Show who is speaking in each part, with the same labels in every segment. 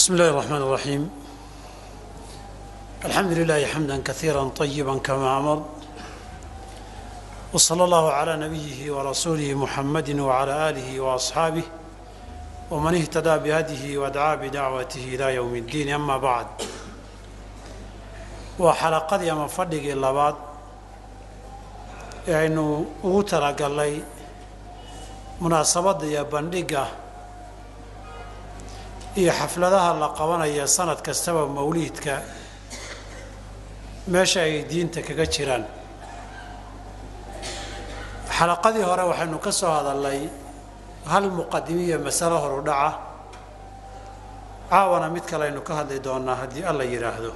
Speaker 1: بسم الله الرحمن الرحيم. الحمد لله حمدا كثيرا طيبا كما أمر، وصلى الله على نبيه ورسوله محمد وعلى آله وأصحابه ومن اهتدى بهديه ودعا بدعوته إلى يوم الدين. أما بعد، waa xalaqadii ama fadhigii labaad ee aynu ugu talagalnay munaasabadda iyo bandhigga iyo xafladaha la qabanaya sanad kastaba mawliidka meesha ay diinta kaga jiraan. Xalaqadii hore waxaynu ka soo hadalnay hal muqadimiyo masalo horu dhaca, caawana mid kale aynu ka hadli doonaa haddii Alla yidhaahdo.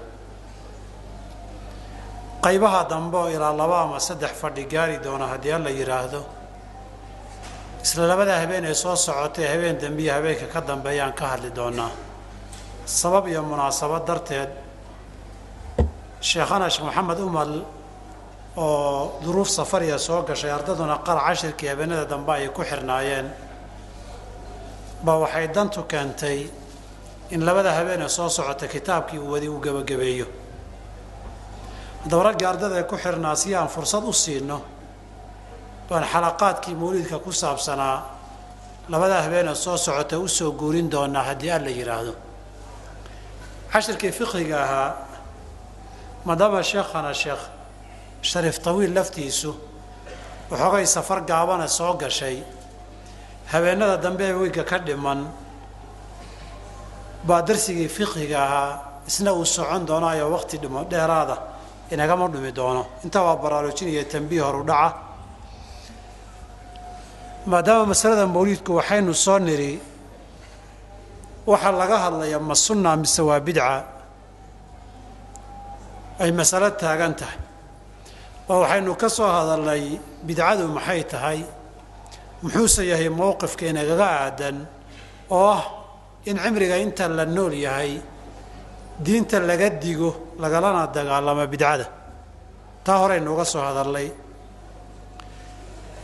Speaker 1: Qaybaha dambe oo ilaa laba ama saddex fadhi gaari doona haddii Alla yidhaahdo, isla labada habeen ee soo socotay, habeen dambe iyo habeenka ka dambeeyaan ka hadli doonaa. Sabab iyo munaasabad darteed, sheekhana Sheekh Maxamed Umal oo duruuf safariya soo gashay, ardaduna qar cashirkii habeenada dambe ay ku xirnaayeen, ba waxay dantu keentay in labada habeen ee soo socota kitaabkii uu wadi uu gebagabeeyo. Haddaba raggii ardada ee ku xirnaa si aan fursad u siino baan xalaqaadkii mawliidka ku saabsanaa labada habeenee soo socota usoo guurin doonaa haddii Alla yidhaahdo. Cashirkii fiqhiga ahaa, maadaama sheekhana Sheekh Shariif Tawiil laftiisu waxoogay safar gaabana soo gashay, habeenada dambe ee weyga ka dhiman baa darsigii fiqhiga ahaa isna uu socon doonaayo, waqti dhimo dheeraada inagama dhumi doono. Intaa waa baraarujinaya, tambiih horu dhaca. Maadaama masalada mawliidku waxaynu soo niri, waxaa laga hadlaya ma sunna mise waa bidca, ay masalo taagan tahay, oo waxaynu ka soo hadalnay bidcadu maxay tahay, muxuuse yahay mowqifka inagaga aadan, oo ah in cimriga inta la nool yahay diinta laga digo lagalana dagaalamo bidcada. Taa horeynu uga soo hadalnay.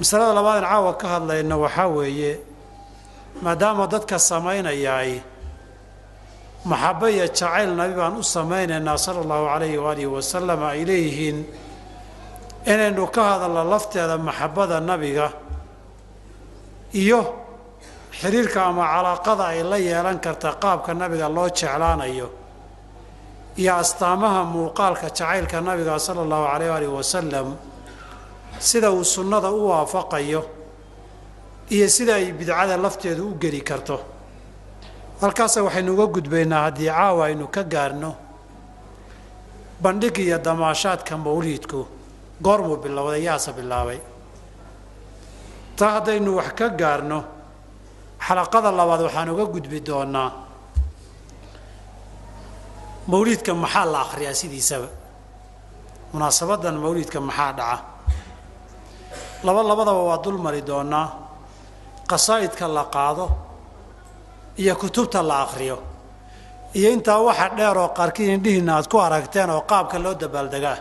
Speaker 1: Masalada labaadan caawa ka hadlayna waxaa weeye, maadaama dadka samaynayaay maxabo iyo jacayl Nabi baan u samaynaynaa sala allahu calayhi waalihi wasalam ay leeyihiin, inaynu ka hadalno lafteeda maxabada Nabiga iyo xiriirka ama calaaqada ay la yeelan karta qaabka Nabiga loo jeclaanayo iyo astaamaha muuqaalka jacaylka Nabiga sala allahu calayh waalihi wasalam, sida uu sunnada u waafaqayo iyo sida ay bidcada lafteedu u geli karto. Halkaasa waxaynu uga gudbaynaa haddii caawa aynu ka gaarno bandhig iyo damaashaadka mawliidku goormuu bilowday, yaase bilaabay. Taa haddaynu wax ka gaarno, xalaqada labaad waxaan uga gudbi doonaa mawliidka maxaa la akhriyaa sidiisaba, munaasabadan mawliidka maxaa dhaca. Laba labadaba waa dul mari doonaa, qasaa'idka la qaado iyo kutubta la akhriyo iyo intaa waxa dheer oo qaarkiin indhihiina aad ku aragteen oo qaabka loo dabaaldegaa.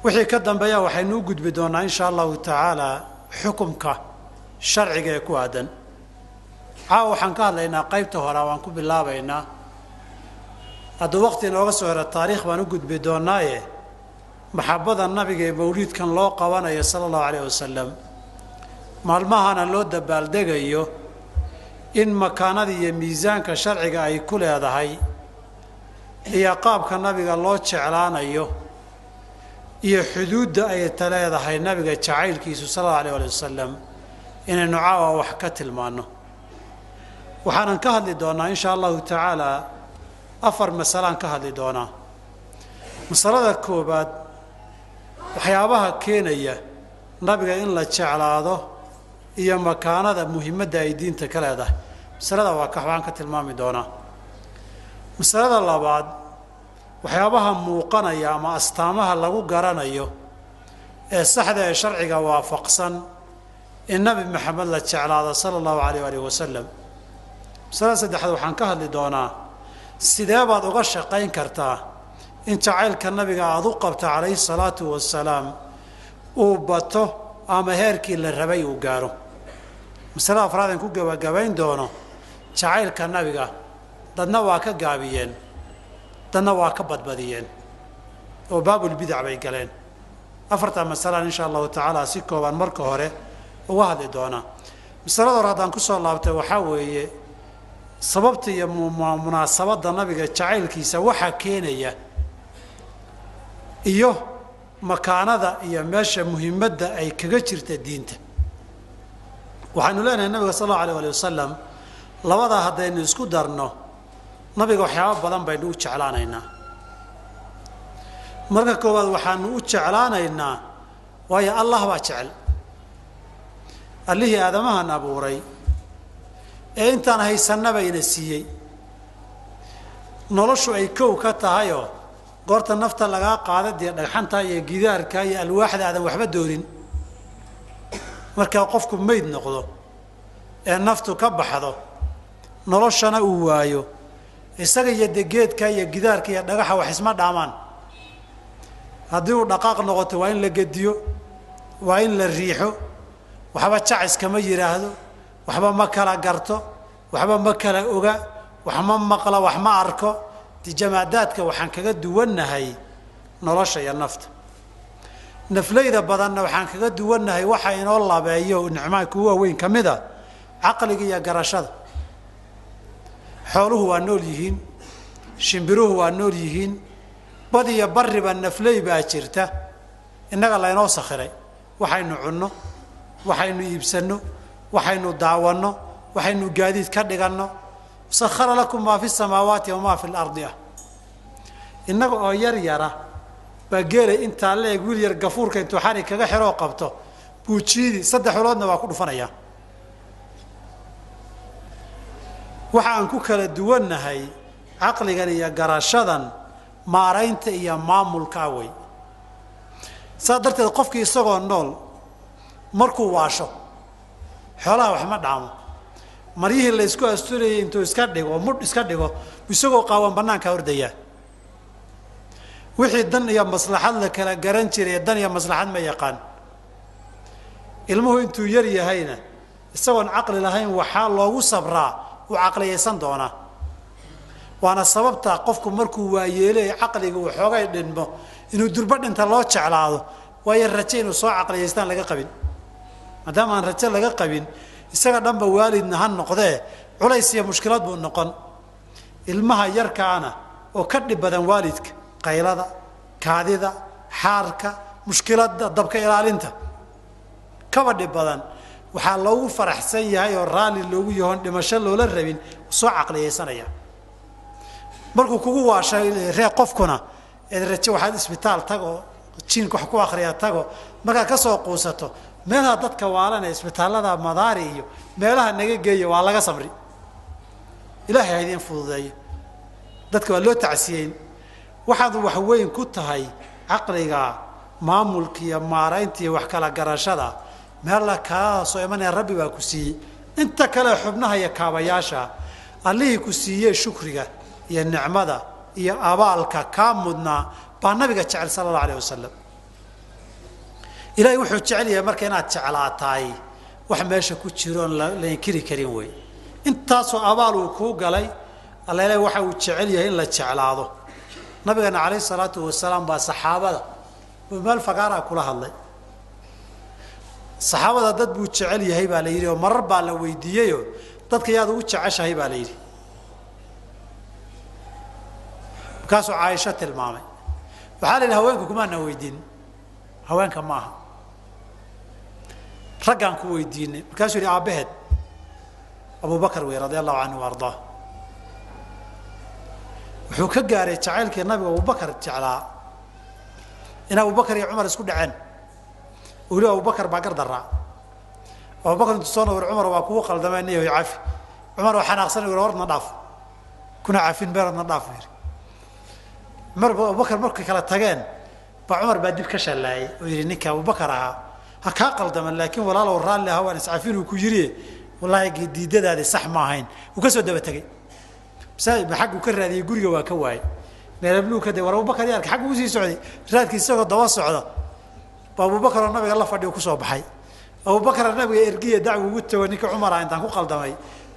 Speaker 1: Wixii ka dambeeya waxaynu u gudbi doonaa insha allahu tacaala xukumka sharciga ee ku aadan. Caawa waxaan ka hadlaynaa qaybta hore, waan ku bilaabaynaa. Hadduu waqti inooga soo hero taariikh baan u gudbi doonaaye, maxabada Nabiga ee mawliidkan loo qabanayo sala allahu alayh wasalam, maalmahana loo dabaaldegayo, in makaanada iyo miisaanka sharciga ay ku leedahay iyo qaabka Nabiga loo jeclaanayo iyo xuduudda ay ta leedahay Nabiga jacaylkiisu sala allahu alayh ali wasalam, inaynu caawa wax ka tilmaanno. Waxaanan ka hadli doonaa insha allahu tacaala afar masalaan ka hadli doonaa. Masalada koobaad, waxyaabaha keenaya Nabiga in la jeclaado iyo makaanada muhimadda ay diinta ka leedahay, masalada waa waxbaan ka tilmaami doonaa. Masalada labaad, waxyaabaha muuqanaya ama astaamaha lagu garanayo ee saxda ee sharciga waafaqsan in Nabi Maxamed la jeclaado sala allahu alayh alih wasalam. Masalada saddexaad, waxaan ka hadli doonaa sidee baad uga shaqayn kartaa in jacaylka Nabiga aada u qabto calayhi salaatu wasalaam uu bato ama heerkii la rabay uu gaaro. Masalada afraad aan ku gebagabayn doono, jacaylka Nabiga Dadna waa ka gaabiyeen, dadna waa ka badbadiyeen oo baabulbidac bay galeen. Afartaa masalaan insha allahu tacaala si kooban marka hore uga hadli doonaa. Masalada hore haddaan kusoo laabtay waxaa weeye sababta iyo munaasabadda nabiga jacaylkiisa waxaa keenaya iyo makaanada iyo meesha muhiimadda ay kaga jirta diinta. Waxaynu leenahay nabiga sal allahu alayh alih wasalam, labadaa haddaynu isku darno nabiga waxyaaba badan baynu u jeclaanaynaa. Marka koowaad waxaanu u jeclaanaynaa waayo Allah baa jecel, allihii aadamahan abuuray ee intaan haysanaba ina siiyey, noloshu ay kow ka tahayoo goorta nafta lagaa qaada dee dhagxanta iyo gidaarka iyo alwaaxda aadan waxba doonin. Markaa qofku meyd noqdo ee naftu ka baxdo, noloshana uu waayo, isaga iyo de geedka iyo gidaarka iyo dhagaxa wax isma dhaamaan. Haddii uu dhaqaaq noqoto waa in la gediyo, waa in la riixo, waxba jacis kama yidhaahdo, waxba ma kala garto, waxba ma kala oga, wax ma maqla, wax ma arko. Jamaadaadka waxaan kaga duwannahay nolosha iyo nafta. Nafleyda badanna waxaan kaga duwannahay waxa inoo labeeyo nicmaa kuwa waaweyn ka mid a caqliga iyo garashada. Xooluhu waa nool yihiin, shimbiruhu waa nool yihiin, bad iyo barriba nafley baa jirta innaga laynoo sakhiray. Waxaynu cunno, waxaynu iibsanno, waxaynu daawanno, waxaynu gaadiid ka dhiganno. Sakhara lakum maa fi samaawaati wamaa fi lardi ah. Innaga oo yar yara baa geelay intaa la eg wiil yar gafuurka intuu xarig kaga xiroo qabto buu jiidi, saddex uloodna waa ku dhufanayaa. Waxa aan ku kala duwannahay caqligan iyo garashadan maaraynta iyo maamulkaa wey. Saas darteed qofkii isagoo nool markuu waasho xoolaha wax ma dhaamo, maryihii la isku asturayay intuu iska dhigo, mudh iska dhigo, isagoo qaawan banaankaa ordayaa. Wixii dan iyo maslaxad la kala garan jiray dan iyo maslaxad ma yaqaan. Ilmuhu intuu yar yahayna isagoon caqli lahayn waxaa loogu sabraa uu caqliyaysan doonaa. Waana sababta qofku markuu waayeelay caqliga uu xoogay dhinmo inuu durbo dhinta loo jeclaado, waayo raje inuu soo caqliyaystaan laga qabin. Maadaama aan raje laga qabin, isaga dhanba waalidna ha noqdee culays iyo mushkilad buu noqon. Ilmaha yarkaana oo ka dhib badan waalidka, qaylada, kaadida, xaarka, mushkiladda, dabka ilaalinta kaba dhib badan, waxaa loogu faraxsan yahay oo raalli loogu yahoon dhimasho loola rabin, soo caqliyaysanaya. Markuu kugu waashay ree qofkuna eed raje waxaad isbitaal tago, jiinka wax ku akriya tago, markaad ka soo quusato meelaha dadka waalan ee isbitaallada madaari iyo meelaha naga geeya waa laga samri. Ilaahay ha idiin fududeeyo, dadka waa loo tacsiyeyn. Waxaad wax weyn ku tahay caqliga, maamulka iyo maaraynta iyo wax kala garashada. Meella kaa soo imanaya rabbi baa ku siiyey. Inta kale xubnaha iyo kaabayaasha allihii ku siiyey shukriga iyo nicmada iyo abaalka kaa mudnaa baa nabiga jecel sala allahu alayh wasalam. Ilaahay wuxuu jecel yahay marka inaad jeclaataay wax meesha ku jiroon la inkiri karin wey. Intaasoo abaal uu kuu galay, alla ilahi waxa uu jecel yahay in la jeclaado. Nabigeena calayhi salaatu wasalaam baa saxaabada meel fagaaraa kula hadlay. Saxaabada dad buu jecel yahay baa la yidhi, oo marar baa la weydiiyeyoo dadka yaad ugu jeceshahay baa la yidhi. Markaasuu Caaisho tilmaamay. Waxaa la yidhi haweenka kumaana weydiin, haweenka ma aha, raggaan ku weydiinay. Markaasuu yidhi aabbaheed Abubakar wey radia allahu canhu wa ardaah. Wuxuu ka gaaray jacaylkii nabiga Abubakar jeclaa in Abubakar iyo Cumar isku dhaceen. Weli Abubakar baa gardaraa. Abubakar intuu soo nawir Cumar waa kugu qaldamay niyo cafi. Cumar oo xanaaqsan yiri horna dhaaf, kuna cafin meeladna dhaaf yiri. Cumar Abubakar markay kala tageen baa Cumar baa dib ka shallaayay oo yidhi ninka Abubakar ahaa ha kaa qaldaman, laakiin walaalow raalli ahaa waan iscafin uu ku yiri, wallaahi diidadaadi sax ma ahayn. Wuu ka soo daba tegey, xagguu ka raadiyey guriga waa ka waayey, meelabluu ka day war Abubakar yaarka xagguu usii socday, raadkii isagoo daba socda ba Abubakar oo nabiga la fadhiyo kusoo baxay. Abubakar nabiga ergiya dacwo ugu tago ninka Cumar ah intaan ku qaldamay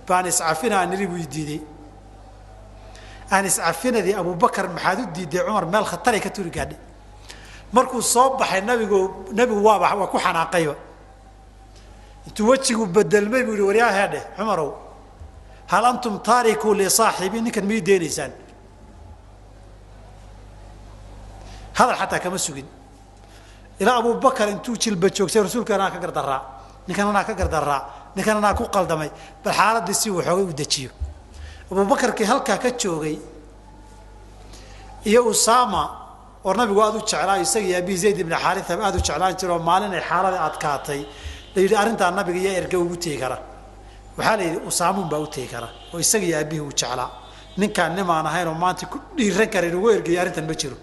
Speaker 1: baan iscafinaa niri buu diiday. Aan iscafinadii Abubakar maxaad u diiday Cumar meel khataray ka turi gaadhay. Markuu soo baxay nabigu waaba waa ku xanaaqayba. Intuu wejigu bedelmay buu yihi waryaa heedheh Cumarow, hal antum taarikuu lisaaxibi, ninkan mii deenaysaan? Hadal xataa kama sugin. Ilaa Abubakar intuu jilba joogsay rasuulka anaa ka gardaraa, ninkan anaa ka gardaraa, ninkan anaa ku qaldamay, bal xaaladii si waxoogay u dejiyo. Abubakarkii halkaa ka joogay iyo Usaama oo nabigu aada u jeclaa, isagii abihi Zayd ibni Xaaritha aada u jeclaan jiro, maalin ay xaaladii adkaatay la yidhi arrintaa nabiga iyo erge ugu tegi kara. Waxaa la yidhi Usaamuun baa u tegi kara oo isagii aabihii uu jeclaa. Ninkaan nimaan ahayn oo maanta ku dhiiran kara inugu ergeeyo arrintan ma jiro.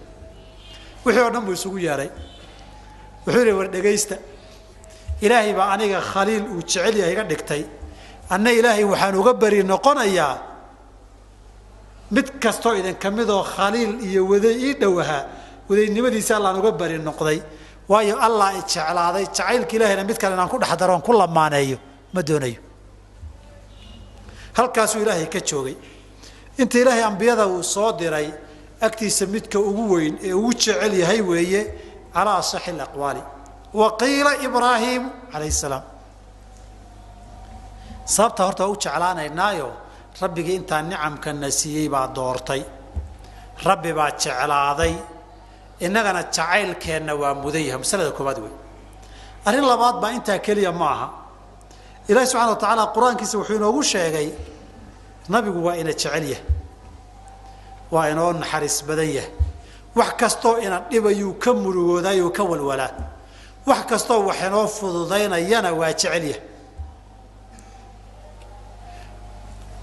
Speaker 1: Wixii oo dhan buu isugu yeeray. Wuxuu yidhi war dhegaysta, Ilaahay baa aniga khaliil uu jecel yahay iga dhigtay, anna Ilaahay waxaan uga beri noqonayaa mid kastoo idinka midoo khaliil iyo waday ii dhow ahaa, wadaynimadiisa Allaan uga beri noqday, waayo Allah i jeclaaday, jacaylka Ilaahayna mid kale inaan ku dhex daroon ku lamaaneeyo ma doonayo. Halkaasuu Ilaahay ka joogay. Inta Ilaahay ambiyada uu soo diray agtiisa midka ugu weyn ee ugu jecel yahay weeye calaa asaxi alaqwaali. Wa qiila Ibraahiimu calayhi salaam. Sababta horta waa u jeclaanaynaayo, rabbigii intaa nicamkana siiyey baa doortay, rabbi baa jeclaaday, innagana jacaylkeenna waa mudan yahay. Masalada koowaad wey. Arrin labaad baa intaa keliya ma aha. Ilaahi subxana wa tacaala qur-aankiisa wuxuu inoogu sheegay nabigu waa ina jecel yahay, waa inoo naxariis badan yahay, wax kastoo ina dhibayuu ka murugoodaayuu ka walwalaa, wax kastoo wax inoo fududaynayana waa jecel yahay.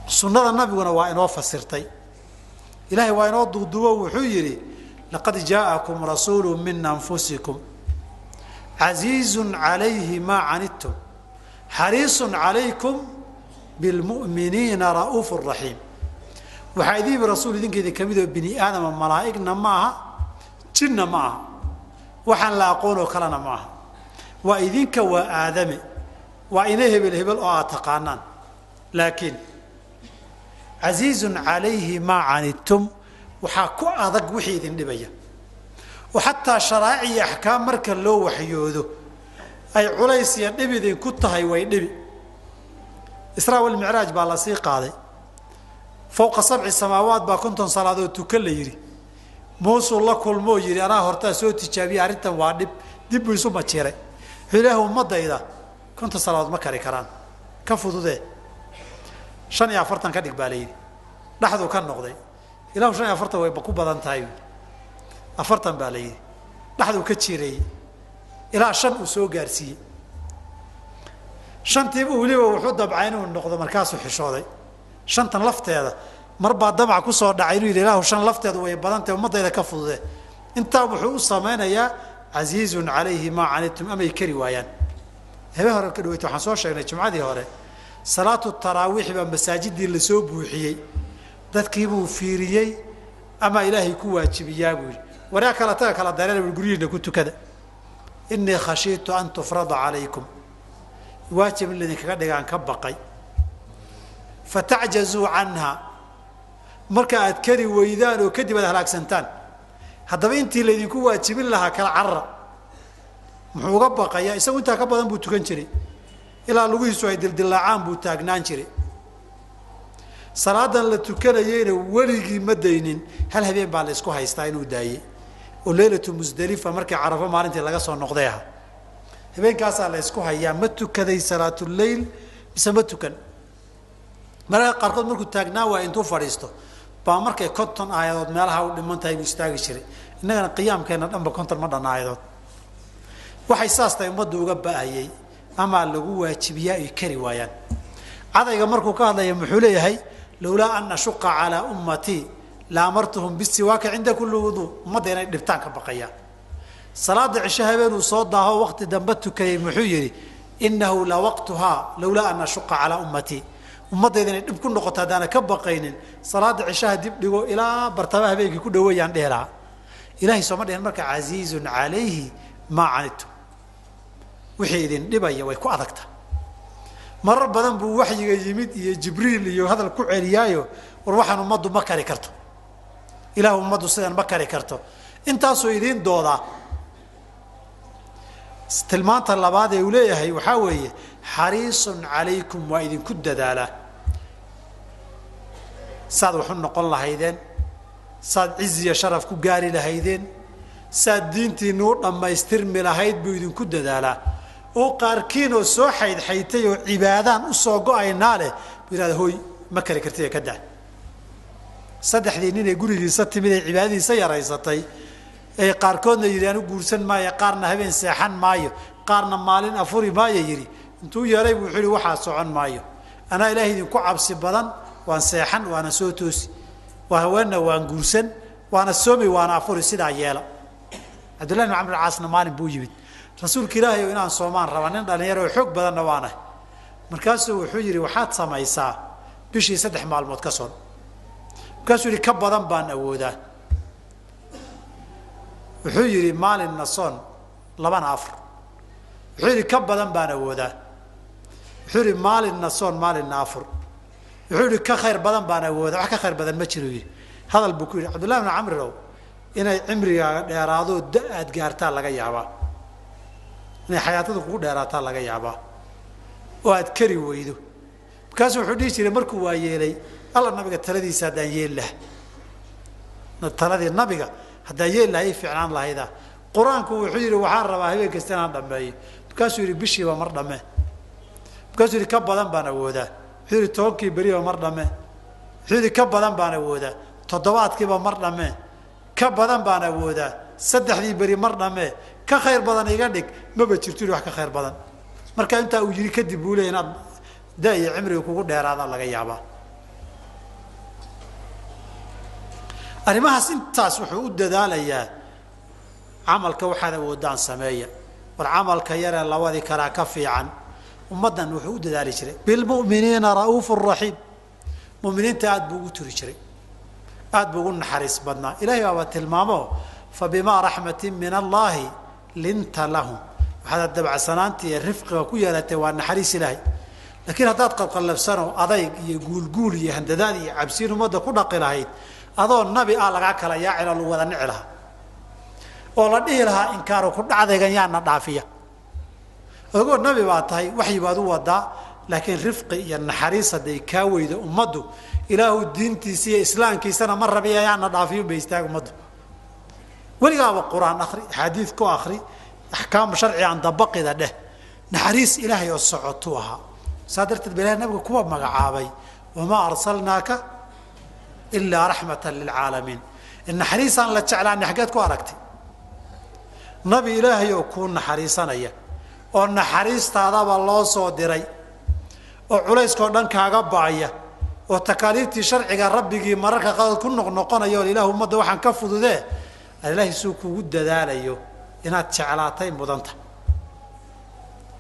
Speaker 1: Sunnada nabiguna waa inoo fasirtay. Ilaahay waa inoo duuduubo, wuxuu yidhi laqad jaa'akum rasuulu min anfusikum casiizun calayhi maa canidtum xariisun calaykum bilmu'miniina ra'uufu raxiim. Waxaa idiibi rasuul idinka idin kamid oo bini aadama, malaa'igna ma aha, jinna ma aha, waxaan la aqoon oo kalena ma aha, waa idinka, waa aadame, waa ina hebel hebel oo aad taqaanaan, laakiin casiizun calayhi maa canidtum, waxaa ku adag wixii idin dhibaya. Oo xataa sharaa'ic iyo axkaam marka loo waxyoodo ay culays iyo dhib idinku tahay, way dhibi. Israa walmicraaj baa lasii qaaday, fowqa 7 samaawaad baa 50 salaadood tukan la yidhi. Muusuu la kulmoo yidhi anaa hortaa soo tijaabiyey arrintan waa dhib, dib buu isu majiiray. Wuxuu ilaahi ummadayda 50 salaadood ma kari karaan, ka fududee 45 ka dhig baa la yidhi. Dhexduu ka noqday, ilaahu 45 way ku badan tahay, 40 baa la yidhi. Dhexduu ka jiireeyey ilaa 5 uu soo gaarsiiyey. 5tiibu weliba wuxuu dabcay inuu noqdo, markaasuu xishooday. 5tan lafteeda mar baa damac ku soo dhacay inuu yidhi ilaahu 5 lafteedu way badantahay, ummadayda ka fududee. Intaa wuxuu u samaynayaa casiizun calayhi maa canidtum, amay kari waayaan. Habe hore ka dhaweyta waxaan soo sheegnay jumcadii hore salaatu taraawiix baa masaajidii lasoo buuxiyey, dadkiibuu fiiriyey ama Ilaahay ku waajibiyaa buu yidhi waryaa kala taga kala dareer buu guryihiina ku tukada. Innii khashiitu an tufrada calaykum, waajib in laydinkaga dhigaan ka baqay. Fatacjazuu canha, marka aad kari weydaan oo kadib aad halaagsantaan. Haddaba intii laydinku waajibin lahaa kala carara. Muxuu uga baqayaa? Isagu intaa ka badan buu tukan jiray, ilaa lugihiisu ay dildillaacaan buu taagnaan jiray. Salaadan la tukanayeyna weligii ma daynin. Hal habeen baa la isku haystaa inuu daayey, oo leylatu Musdalifa markii Carafo maalintii laga soo noqday ahaa. Habeenkaasaa la isku hayaa, ma tukaday salaatuleyl mise ma tukan. Mararka qaarkood markuu taagnaa waaya intuu fadhiisto baa markay 50 aayadood meelaha u dhiman tahay buu istaagi jiray. Innagana qiyaamkeenna dhanba 50 ma dhan aayadood. Waxay saas tahay ummaddu uga ba'ayey amaa lagu waajibiyaa ay kari waayaan. Cadayga markuu ka hadlaya muxuu leeyahay lowlaa an ashuqa calaa ummatii la amartuhum bisiwaaka cinda kulli wuduu. Ummadda inay dhibtaan ka baqayaan. Salaada cisho habeenuu soo daaho waqti dambe tukayay muxuu yidhi innahu la waqtuhaa lowlaa an ashuqa calaa ummatii. Ummaddayda inay dhib ku noqoto haddaana ka baqaynin salaada cishaha dib dhigo ilaa bartama habeenkii ku dhaweeyaan dhihi lahaa. Ilaahay sooma dhihin marka casiizun calayhi maa canidtum, wixii idin dhibaya way ku adagta. Marar badan buu waxyiga yimid iyo Jibriil iyo hadal ku celiyaayo war waxaan ummaddu ma kari karto. Ilaahu ummaddu sidan ma kari karto. Intaasuu idiin doodaa. Tilmaanta labaad ee uu leeyahay waxaa weeye xariisun calaykum, waa idinku dadaalaa. Saad wax u noqon lahaydeen, saad ciziya sharaf ku gaari lahaydeen, saad diintiinu u dhammaystirmi lahayd buu idinku dadaalaa. Oo qaarkiin oo soo xaydxaytay oo cibaadaan usoo go-aynaa leh buu yihahda hooy ma kari kartid ka daa. Saddexdii nin ee gurigiisa timid ee cibaadadiisa yaraysatay ee qaarkoodna yidhi anu guursan maayo, qaarna habeen seexan maayo, qaarna maalin afuri maayo yidhi, intuu yeeray buu wuxuu yihi waxaa socon maayo, anaa ilaahay idinku cabsi badan, waan seexan waana soo toosi, waa haweenna waan guursan, waana soomi, waana afuri, sidaa yeela. Cabdullahi bin Camr alcaasna maalin buu yimid, rasuulka ilaahay oo inaan soomaan rabaa, nin dhalinyaro oo xoog badanna waanahay. Markaasuu wuxuu yidhi waxaad samaysaa bishii 3 maalmood ka soon. Markaasuu yidhi ka badan baan awoodaa. Wuxuu yidhi maalinna soon, 2na afur. Wuxuu yidhi ka badan baan awoodaa. Wuxuu yidhi maalinna soon, maalinna afur. Wuxuu yidhi ka khayr badan baan awoodaa, wax ka khayr badan ma jiro yidhi. Hadal buu ku yidhi Cabdullahi bin Camrirow, inay cimrigaaga dheeraadoo da aad gaartaa laga yaabaa, inay xayaatada kugu dheeraataa laga yaabaa oo aad kari weydo. Markaasuu wuxuu dhihi jiray markuu waa yeelay alla nabiga taladiisa haddaan yeeli laha, taladii nabiga haddaan yeeli laha ii fiicnaan lahayda. Qur-aanku wuxuu yidhi waxaan rabaa habeen kasta inaan dhammeeyo. Markaasuu yidhi bishiiba mar dhammee. Markaasuu yidhi ka badan baan awoodaa. Wuxuu yidhi 10kii beriba mar dhammee. Wuxuu yidhi ka badan baan awoodaa. 7aadkiiba mar dhammee. Ka badan baan awoodaa. 3dii beri mar dhammee. Ka khayr badan iga dhig, maba jirto yidhi wax ka khayr badan. Marka intaa uu yidhi kadib buu leeyahy inaad da iyo cimriga kugu dheeraada laga yaabaa. Arrimahaas intaas wuxuu u dadaalayaa camalka waxaad awoodaan sameeya, war camalka yaree labadii kalaa ka fiican. Ummaddan wuxuu u dadaali jiray bilmu'miniina ra'uufu raxiim, mu'miniinta aad buu ugu turi jiray, aad buu ugu naxariis badnaa. Ilaahay baaba tilmaamo fa bimaa raxmatin min allaahi linta lahum, waxaad dabacsanaanta iyo rifqiga ku yeelatay waa naxariis ilaahay. Laakiin haddaad qalqallabsanoo adayg iyo guulguul iyo handadaad iyo cabsiin ummadda ku dhaqi lahayd, adoo nabi ah lagaa kala yaacilo lagu wada nici lahaa oo la dhihi lahaa inkaaru ku dhacdaygan yaana dhaafiya. Ogoo nabi baa tahay, waxyi baad u wadaa, laakiin rifqi iyo naxariis hadday kaa weydo ummaddu, ilaahu diintiisa iyo islaamkiisana ma rabiya yaana dhaafiyo bay istaag ummaddu. Weligaaba qur-aan akhri, axaadiid ku akhri, axkaam sharci aan dabaqida dheh, naxariis ilaahay oo socotuu ahaa. Saa darteed ba ilahay nabiga kuwa magacaabay wamaa arsalnaaka ilaa raxmatan lilcaalamiin. Naxariisaan la jeclaani xaggeed ku aragtay? Nabi ilaahay oo kuu naxariisanaya oo naxariistaadaba loo soo diray oo culayskoo dhan kaaga ba'aya oo takaaliiftii sharciga rabbigii mararka qadood ku noqnoqonaya oo ilaah ummadda waxaan ka fududee, ilaahay suu kugu dadaalayo inaad jeclaatay mudanta.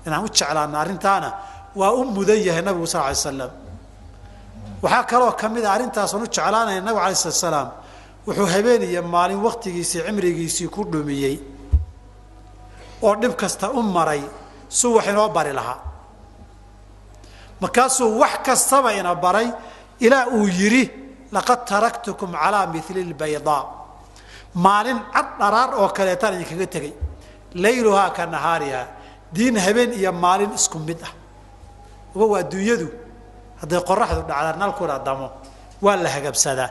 Speaker 1: Inaan u jeclaano arrintaana waa u mudan yahay nabigu sal ly slam. Waxaa kaloo ka mid a arintaasoon u jeclaanaya nabigu alay slat slaam wuxuu habeen iyo maalin waktigiisii cimrigiisii ku dhumiyey oo dhib kasta u maray suu wax inoo bari lahaa. Markaasuu wax kastaba ina baray ilaa uu yidhi laqad taraktukum calaa mili lbaydaa, maalin cad dharaar oo kaleetaan idinkaga tegay, layluhaa ka nahaarihaa, diin habeen iyo maalin isku mid ah. Ogow adduunyadu hadday qoraxdu dhacdaa nalkuna damo waa la hagabsadaa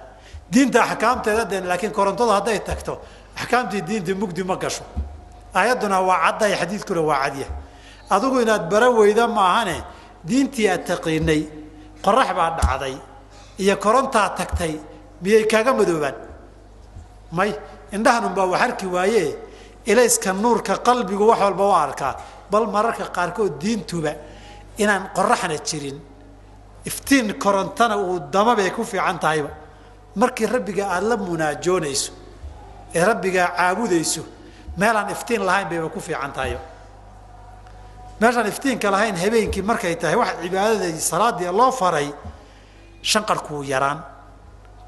Speaker 1: diinta axkaamteeda deen, laakiin korontadu hadday tagto axkaamtii diinta mugdi ma gasho. Aayadduna waa caddahay, xadiidkuna waa cadya. Adigu inaad bara weyda maahane, diintii aad taqiinay qorax baa dhacday iyo korontaa tagtay miyay kaaga madoobaan? May, indhahanunbaa wax arki waaye, ilayska nuurka qalbigu wax walba waa arkaa. Bal mararka qaarkood diintuba inaan qoraxna jirin iftiin korontana uu damabay ku fiican tahayba. Markii rabbiga aada la munaajoonayso ee rabbigaa caabudayso meelaan iftiin lahayn bayba ku fiican tahayba. Meeshaan iftiinka lahayn habeenkii markay tahay wax cibaadada salaadii loo faray, shanqarkuu yaraan,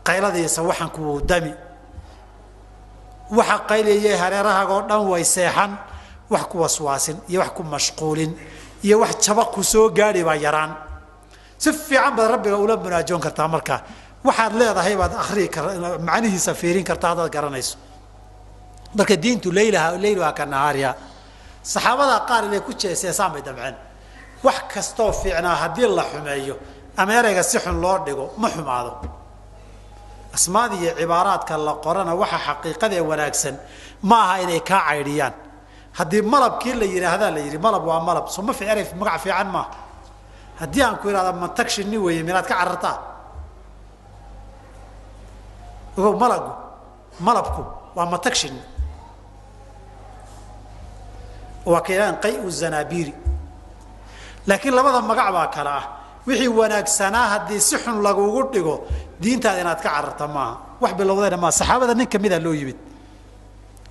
Speaker 1: qayladiisa waxankuu dami, waxa qaylayay hareerahaagoo dhan way seexan, wax ku waswaasin iyo wax ku mashquulin iyo wax jaba ku soo gaadhi baa yaraan. Si fiican baad rabbiga ula munaajoon kartaa. Markaa Waxaad leedahay baad akhrii kar, macnihiisa fiirin karta haddaad garanayso. Marka diintu laylaha layluha ka nahaariha. Saxaabada qaar inay ku jeeseesaan bay damceen. Wax kastoo fiicnaa haddii la xumeeyo ama ereyga si xun loo dhigo ma xumaado. Asmaada iyo cibaaraadka la qorana waxa xaqiiqadee wanaagsan ma aha inay kaa caydhiyaan. Haddii malabkii la yidhaahdaa la yidhi malab waa malab, soo ma erey magac fiican maaha. Haddii aan ku idhahda mantag shinni weeye, minaad ka carartaa? Ogow, malagu malabku waa matag shinni, waa ka yidhahdaan qay-u zanaabiiri. Laakiin labada magac baa kale ah. Wixii wanaagsanaa haddii si xun lagugu dhigo, diintaada inaad ka cararta maaha. Wax bilowdayna maaha. Saxaabada nin kamida loo yimid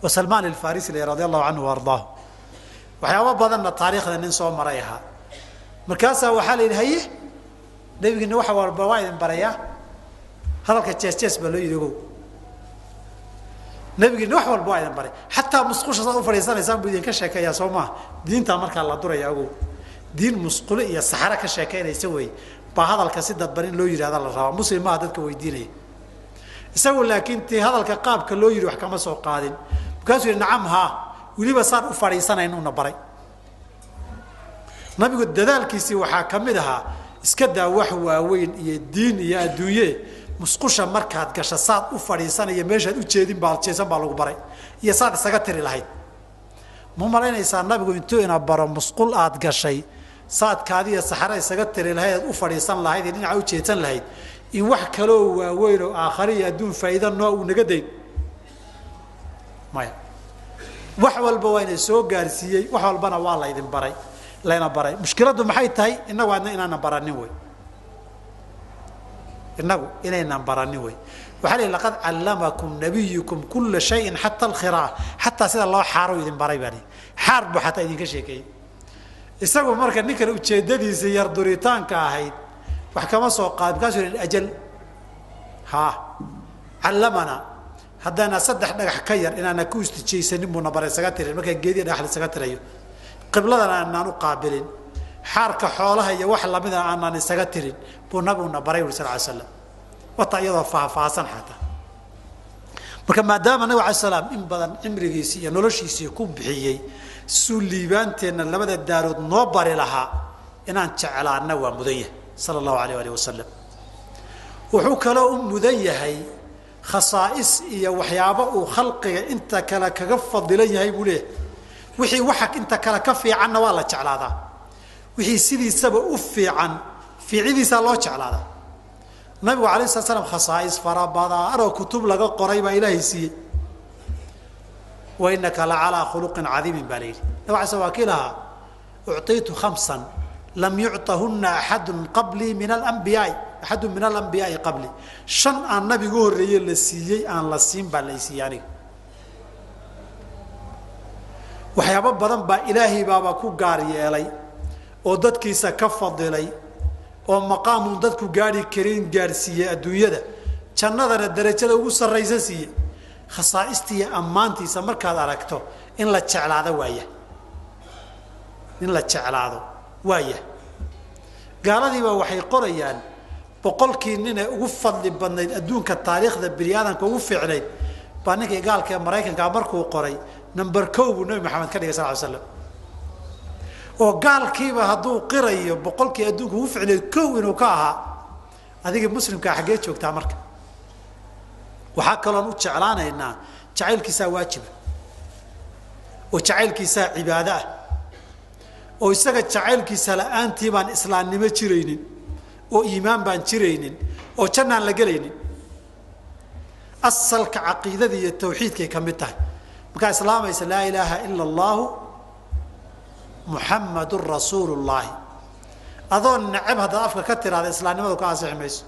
Speaker 1: oo Salmaan Alfarisi la, radi allahu canhu wa ardaahu, waxyaaba badanna taariikhda nin soo maray ahaa. Markaasaa waxaa la yidhi, haye, nabigina waxa walba waa idin barayaa. Hadalka jees jees baa loo yidhi. Ogow, nabigina wax walba waa idin baray, xataa musqusha saad u fadhiisanaysaan buu idinka sheekeeyaa, soo maaha? Diintaa markaa la duraya. Ogow, diin musqulo iyo saxaro ka sheekaynaysa wey baa hadalka si dadban in loo yidhahda la rabaa. Muslim maaha dadka weydiinaya isagu, laakiin tii hadalka qaabka loo yidhi wax kama soo qaadin. Markaasuu yidhi, nacam, haa, weliba saan u fadhiisanaynuuna baray nabigu. Dadaalkiisii waxaa ka mid ahaa, iska daa wax waaweyn iyo diin iyo adduunye, musqusha markaad gasho saad u fadhiisanaya, meeshaad u jeedin baa jeesan baa lagu baray iyo saad isaga tiri lahayd. Ma malaynaysaa nabigu intuu ina baro musqul aad gashay saadkaadiiyo saxara isaga tiri lahayd, aad u fadhiisan lahayd iyo dhinaca u jeedsan lahayd, in wax kaloo waaweyn oo aakhare iyo adduun faa'iida noo uu naga dayn? Maya, wax walba waa ina soo gaarsiiyey, wax walbana waa laydin baray, layna baray. Mushkiladdu maxay tahay? Innagu adna inaanan baranin wey, innagu inaynan baranin wey. Waxaa la yihi, laqad callamakum nabiyukum kula shayin xata alkhiraa, xataa sida loo xaaro idin baray baa lihi. Xaar buu xataa idinka sheekeeyey isagu. Marka ninkan ujeeddadiisa yar duritaanka ahayd wax kama soo qaad. Markaasuu yihi, ajal, haa, callamana haddaana saddex dhagax ka yar inaana ku istijaysanin buuna baray, isaga tirin markaa geediya dhagax la isaga tirayo, qibladana aanaan u qaabilin, xaarka xoolaha iyo wax lamida aanaan isaga tirin buu nabiguna baray uri sal ly slam. Wata iyadoo faahfaahsan xataa. Marka maadaama nabig alay slam in badan cimrigiisii iyo noloshiisii ku bixiyey suu liibaanteenna labada daarood noo bari lahaa, inaan jeclaana waa mudan yahay, sala allahu alayh alih wasalam. Wuxuu kaloo u mudan yahay khasaa'is iyo waxyaabo uu khalqiga inta kale kaga fadilan yahay buu leeyahay. Wixii waxa inta kale ka fiicanna waa la jeclaadaa, wixii sidiisaba u fiican fiicidiisaa loo jeclaadaa. Nabigu alayh slat slam khasaa'is fara badan oo kutub laga qoray baa ilaahay siiyey. Wa inaka la calaa khuluqin cadiimin baa la yidhi. Nabig alay sl waa kii lahaa, ucطiitu khamsan lam yucطahuna axadu qablii min alambiyaai, axadu min alambiyaai qablii. Shan aan nabigu horreeye la siiyey aan la siin baa la siiyey aniga. Waxyaabo badan baa ilaahay baaba ku gaar yeelay oo dadkiisa ka fadilay oo maqaamun dadku gaari karin gaadhsiiyey, adduunyada jannadana darajada ugu sarraysa siiyey. Khasaa'istiiyo ammaantiisa markaad aragto, in la jeclaado waaya, in la jeclaado waaya. Gaaladiiba waxay qorayaan 100kii nin ee ugu fadli badnayd adduunka, taariikhda bini aadamka ugu fiicnayd baa ninkii gaalka ee Maraykankaa markuu qoray, number 1 buu Nabi Maxamed ka dhigay sal ly slam. Oo gaalkiiba hadduu qirayo 100kii adduunka ugu fiicnayd 1 inuu ka ahaa, adigii muslimkaa xaggee joogtaa? Marka waxaa kaloon u jeclaanaynaa, jacaylkiisaa waajiba oo jacaylkiisaa cibaado ah, oo isaga jacaylkiisa la-aantii baan islaamnimo jiraynin oo iimaan baan jiraynin oo jannaan la gelaynin. Asalka caqiidada iyo tawxiidkay ka mid tahay. Markaa islaamaysa, laa ilaaha ila allaahu muxamadun rasuulu llaahi, adoo neceb haddaad afka ka tiraada islaamnimadu ka asixi mayso.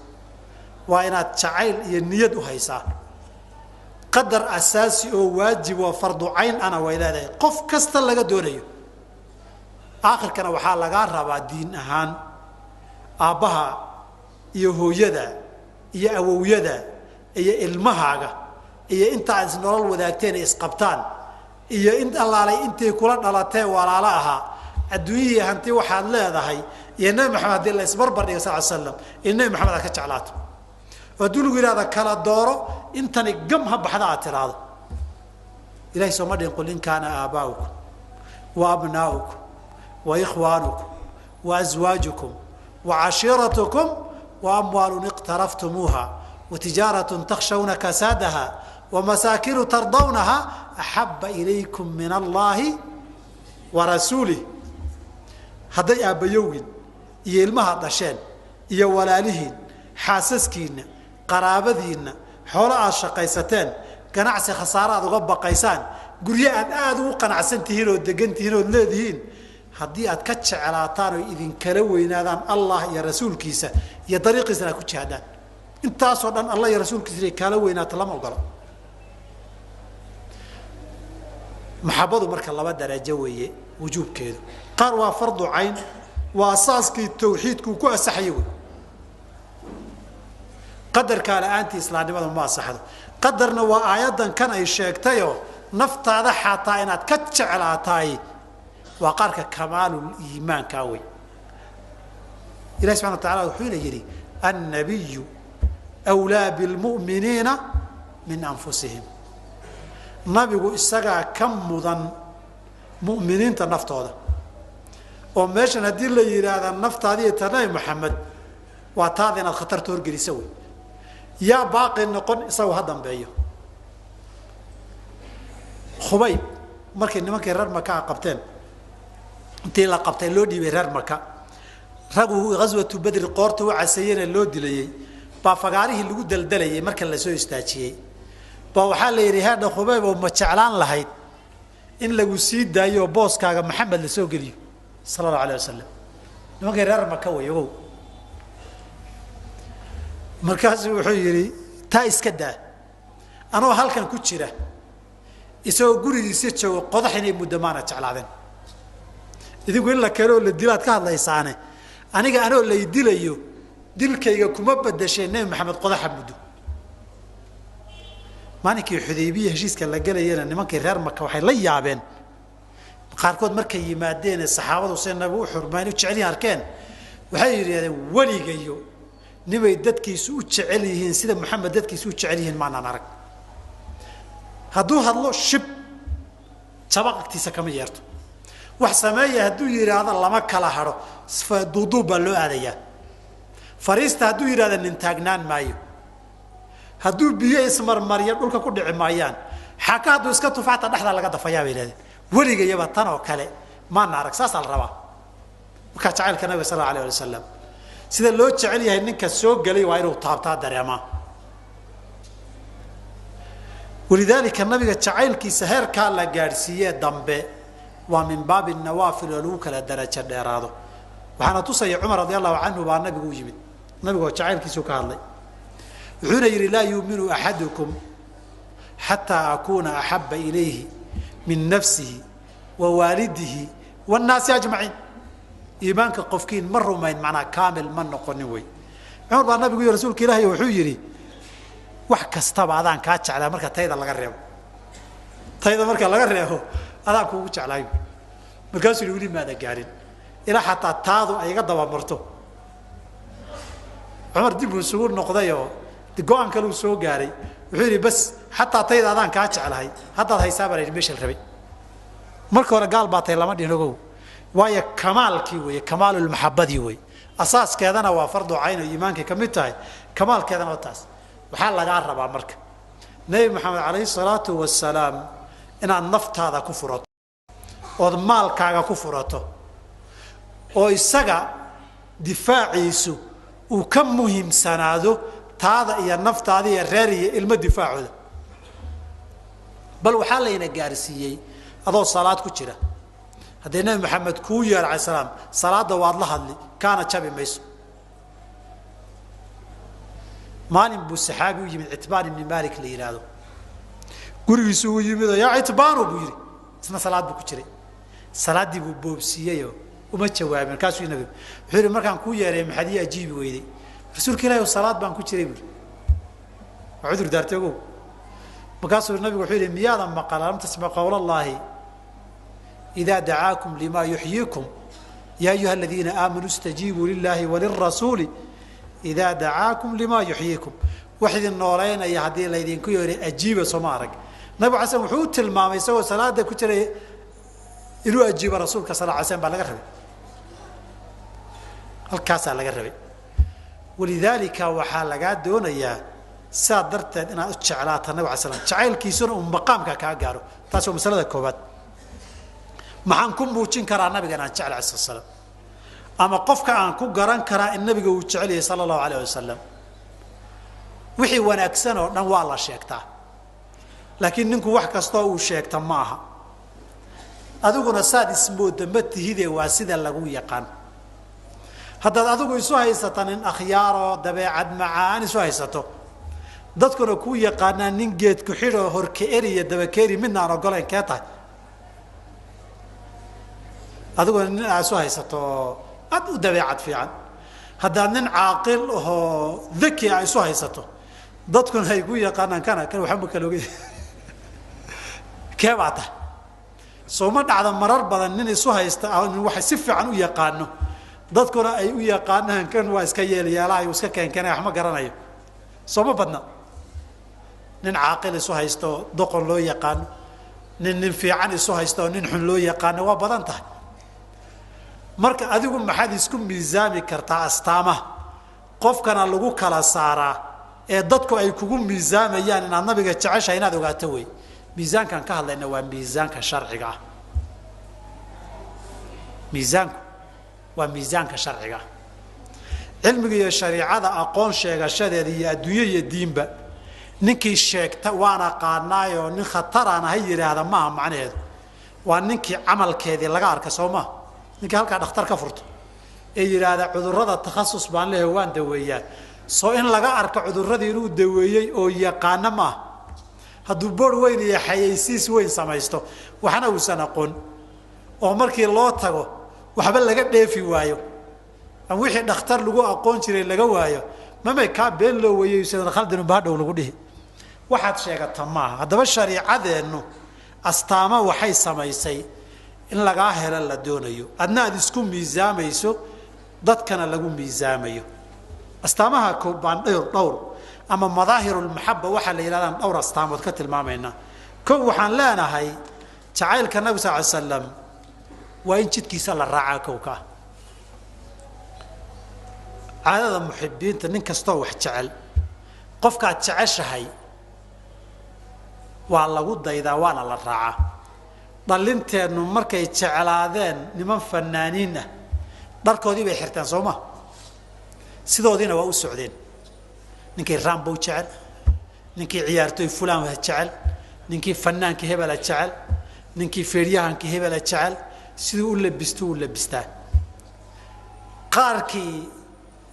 Speaker 1: Waa inaad jacayl iyo niyad u haysaa. Qadar asaasi oo waajib oo fardu cayn ana way leedahay, qof kasta laga doonayo. Aakhirkana waxaa lagaa rabaa diin ahaan aabbaha iyo hooyada iyo awowyada iyo ilmahaaga iyo inta aad isnolol wadaagteen ee isqabtaan iyo in allaalay intay kula dhalatee walaalo ahaa, adduunyihii hanti waxaad leedahay iyo Nebi Maxamed haddii la isbarbar dhiga sal l slam, in Nebi Maxamed aad ka jeclaato. Hadduu lagu yidhahda kala dooro intani gam ha baxda aad tiraahdo. Ilahay sooma dhihin qul in kaana aabaa'ukum wa abnaa'ukum wa ikhwaanukum wa aswaajukum wa cashiiratukum wa amwaalun iqtaraftumuuha wa tijaaratun takshawna kasaadaha wa masaakinu tardawnaha axabba ilaykum min allaahi wa rasuulih. Hadday aabbayowgin iyo ilmaha dhasheen iyo walaalihiin, xaasaskiinna, qaraabadiinna, xoolo aad shaqaysateen, ganacsi khasaare aad uga baqaysaan, guryo aad aada ugu qanacsan tihiin oo degan tihiin ood leedihiin, haddii aad ka jeclaataan oo idinkala weynaadaan Allah iyo rasuulkiisa iyo dariiqiisana aad ku jihaadaan, intaasoo dhan Allah iyo rasuulkiisa inay kaala weynaato lama ogola. Maxabadu marka laba darajo weeye wujuubkeedu. Qaar waa fardu cayn, waa asaaskii tawxiidkuu ku asaxayay wey. Qadarkaa la-aantii islaamnimada ma asaxdo. Qadarna waa aayaddan kan ay sheegtayoo naftaada xataa inaad ka jeclaataay waa qaarka kamaalul iimaankaa wey. Ilahi subxana wa tacala wuxuuna yidhi annabiyu wlaa bilmu'miniina min anfusihim. Nabigu isagaa ka mudan mu'miniinta naftooda. Oo meeshan haddii la yidhaahda naftaadiiyo ta Nabi Maxamed waa taada inaad khatarta horgelisa wey. Yaa baaqi noqon isagu ha dambeeyo. Khubayb markay nimankii reer Maka qabteen, intii la qabtay loo dhiibay reer Maka, raguu ghaswatu Badri qoorta u caseeyena loo dilayey, baa fagaarihii lagu daldalayay marka la soo istaajiyey. Baa waxaa la yidhi heedha Khubayb oo ma jeclaan lahayd in lagu sii daayo oo booskaaga Maxamed la soo geliyo sala allahu alayh wasalam. Nimankii reer Maka wey ogow. Markaasuu wuxuu yidhi taa iska daa, anoo halkan ku jira isagoo gurigiisa joogo qodax inay muddo maana jeclaadeen. Idinku in la keeno oo la dilaad ka hadlaysaane, aniga anoo lay dilayo dilkayga kuma bedasheen Nebi Maxamed qodaxa muddo. Maalinkii Xudaybiya heshiiska la gelayana nimankii reer Maka waxay la yaabeen, qaarkood markay yimaadeen saxaabadu say nabigu u xurmayn u jecelyihin arkeen, waxay yidhahdeen weligayo nimay dadkiisu u jecel yihiin sida Maxamed dadkiisu u jecel yihiin maanaan arag. Hadduu hadlo shib jabaq agtiisa kama yeerto, wax sameeya hadduu yidhaahdo lama kala hadho, duuduub baa loo aadayaa. Fariista hadduu yidhahdo nin taagnaan maayo, hadduu biyo ismarmariyo dhulka ku dhici maayaan, xaka hadduu iska tufacta dhexdaa laga dafayaa bay yidhahdeen. Weligayaba tan oo kale maana arag. Saasaa la rabaa markaa jacaylka nabiga sal allahu alayh alay wasalam sida loo jecel yahay ninka soo gelay waa inuu taabtaa dareemaa. Walidaalika nabiga jacaylkiisa heerkaa la gaadhsiiyee dambe waa min baabi nawaafil oo lagu kala darajo dheeraado. Waxaana tusaya Cumar radi allahu canhu baa nabigu u yimid, nabigoo jacaylkiisu ka hadlay, wuxuuna yidhi laa yuuminu axadukum xataa akuuna axaba ilayhi min nafsihi wa waalidihi waannaasi ajmaciin. Iimaanka qofkiin ma rumayn, macnaa kaamil ma noqonin wey. Cumar baa nabigu iyo rasuulka ilaahay wuxuu yidhi wax kastaba adaan kaa jeclaa marka tayda laga reebo, tayda marka laga reebo adaan kuugu jeclaayo. Markaasuu yihi weli maada gaarin ilaa xataa taadu ay iga dabamarto. Cumar dib uu isugu noqdayoo go-aan kale uu soo gaaray, wuxuu yidhi bas xataa tayda adaan kaa jeclahay haddaad haysaa baa la yidhi meesha la rabay. Marka hore gaal baa tay lama dhihin ogow, waayo kamaalkii weeye, kamaalulmaxabadii wey. Asaaskeedana waa fardu cayn oo iimaankay ka mid tahay, kamaalkeedana waa taas. Waxaa lagaa rabaa marka Nebi Maxamed calayhi salaatu wasalaam inaad naftaada ku furato ood maalkaaga ku furato, oo isaga difaaciisu uu ka muhiimsanaado taada iyo naftaada iyo reer iyo ilmo difaacooda. Bal waxaa layna gaarsiiyey adoo salaad ku jira haddii Nebi Maxamed kuu yeero alayh salaam, salaadda waad la hadli kaana jabi mayso. Maalin buu saxaabi u yimid Citbaan ibni Maalik la yidhaahdo, gurigiisu uu yimid oo yaa Citbaano buu yidhi, isna salaad buu ku jiray, salaaddii buu boobsiiyeyoo uma jawaabin. Markaasuu nabigu wuxuu yidhi markaan kuu yeeray maxaad ii ajiibi weyday? Rasuulka ilahi salaad baan ku jiray buuri, waa cudur daartay ogow. Markaasuu nabigu wuxuu yidhi miyaadan maqal alam tasmac qowla allaahi idaa dacaakum limaa yuxyiikum yaa ayuha aladiina aamanuu istajiibuu lilaahi walirasuuli idaa dacaakum limaa yuxyiikum. Wax idin noolaynaya haddii laydinku yeeray ajiiba, sooma arag. Nabigu alay slam wuxuu u tilmaamay isagoo salaada ku jiray inuu ajiibo rasuulka sal ly slam baa laga rabay, halkaasaa laga rabay. Walidaalika waxaa lagaa doonayaa sidaa darteed inaad u jeclaata nabig alay slam, jacaylkiisuna uu maqaamka kaa gaaro. Taas waa masalada koobaad. Maxaan ku muujin karaa nabiga inaan jecel alay slat slam, ama qofka aan ku garan karaa in nabiga uu jecel yahay sala allahu alayh wasalam? Wixii wanaagsan oo dhan waa la sheegtaa, laakiin ninku wax kastoo uu sheegta ma aha. Adiguna saad ismooda ma tihide, waa sida lagu yaqaan. Haddaad adigu isu haysata nin akhyaaroo dabeecad macaan isu haysato, dadkuna kuu yaqaanaa nin geed ku xidhoo horka eriya dabakeeri midna aan ogolayn, kee tahay? Adiguna nin aa isu haysato oo aad u dabeecad fiican, haddaad nin caaqil ahoo daki a isu haysato, dadkuna ay ku yaqaanaan kana kan waxba ma kala oga, kee baa tahay? Sooma dhacda marar badan nin isu haysta wax si fiican u yaqaano, dadkuna ay u yaqaanaan kan waa iska yeelyeelahay, iska keenkeenay, wax ma garanayo? Sooma badna nin caaqil isu haysta oo doqon loo yaqaano, nin fiican isu haysta oo nin xun loo yaqaano? Waa badan tahay. Marka adigu maxaad isku miisaami kartaa? Astaamaha qofkana lagu kala saaraa ee dadku ay kugu miisaamayaan inaad nabiga jeceshahay inaad ogaato wey. Miisaankaan ka hadlayna waa miisaanka sharciga ah. Miisaanku waa miisaanka sharciga ah. Cilmiga iyo shariicada aqoon sheegashadeeda iyo adduunyo iyo diinba ninkii sheegta waan aqaanaayoo nin khataraan ha yidhaahda maaha macnaheedu. Waa ninkii camalkeedii laga arka, soo maa? Ninkii halkaa dhakhtar ka furto ee yidhaahda cudurrada takhasus baan lehe waan daweeyaa, soo in laga arko cudurradii inuu daweeyey oo yaqaano maaha. Hadduu boor weyn iyo xayeysiis weyn samaysto, waxna uusan aqoon, oo markii loo tago waxba laga dheefi waayo ama wixii dhakhtar lagu aqoon jiray laga waayo, mamay kaa been loo weeyey sidan khaldin unba hadhow lagu dhihi. Waxaad sheegata maaha. Haddaba shariicadeennu astaamo waxay samaysay in lagaa helo la doonayo, adna aada isku miisaamayso, dadkana lagu miisaamayo. Astaamaha baan dhowr ama madaahirulmaxaba waxaa la yidhahdaan dhowr astaamood ka tilmaamaynaa. Kow, waxaan leenahay jacaylka nabig sal ly slam waa in jidkiisa la raacaa. Kow ka ah caadada muxibiinta, nin kastoo wax jecel, qofkaad jeceshahay waa lagu daydaa waana la raacaa. Dhalinteennu markay jeclaadeen niman fanaaniin ah, dharkoodii bay xirteen, soo ma? Sidoodiina waa u socdeen. Ninkii Rambow jecel, ninkii ciyaartoy fulaan jecel, ninkii fanaankii hebela jecel, ninkii feeryahankii hebela jecel, siduu u labisto u labistaa. Qaarkii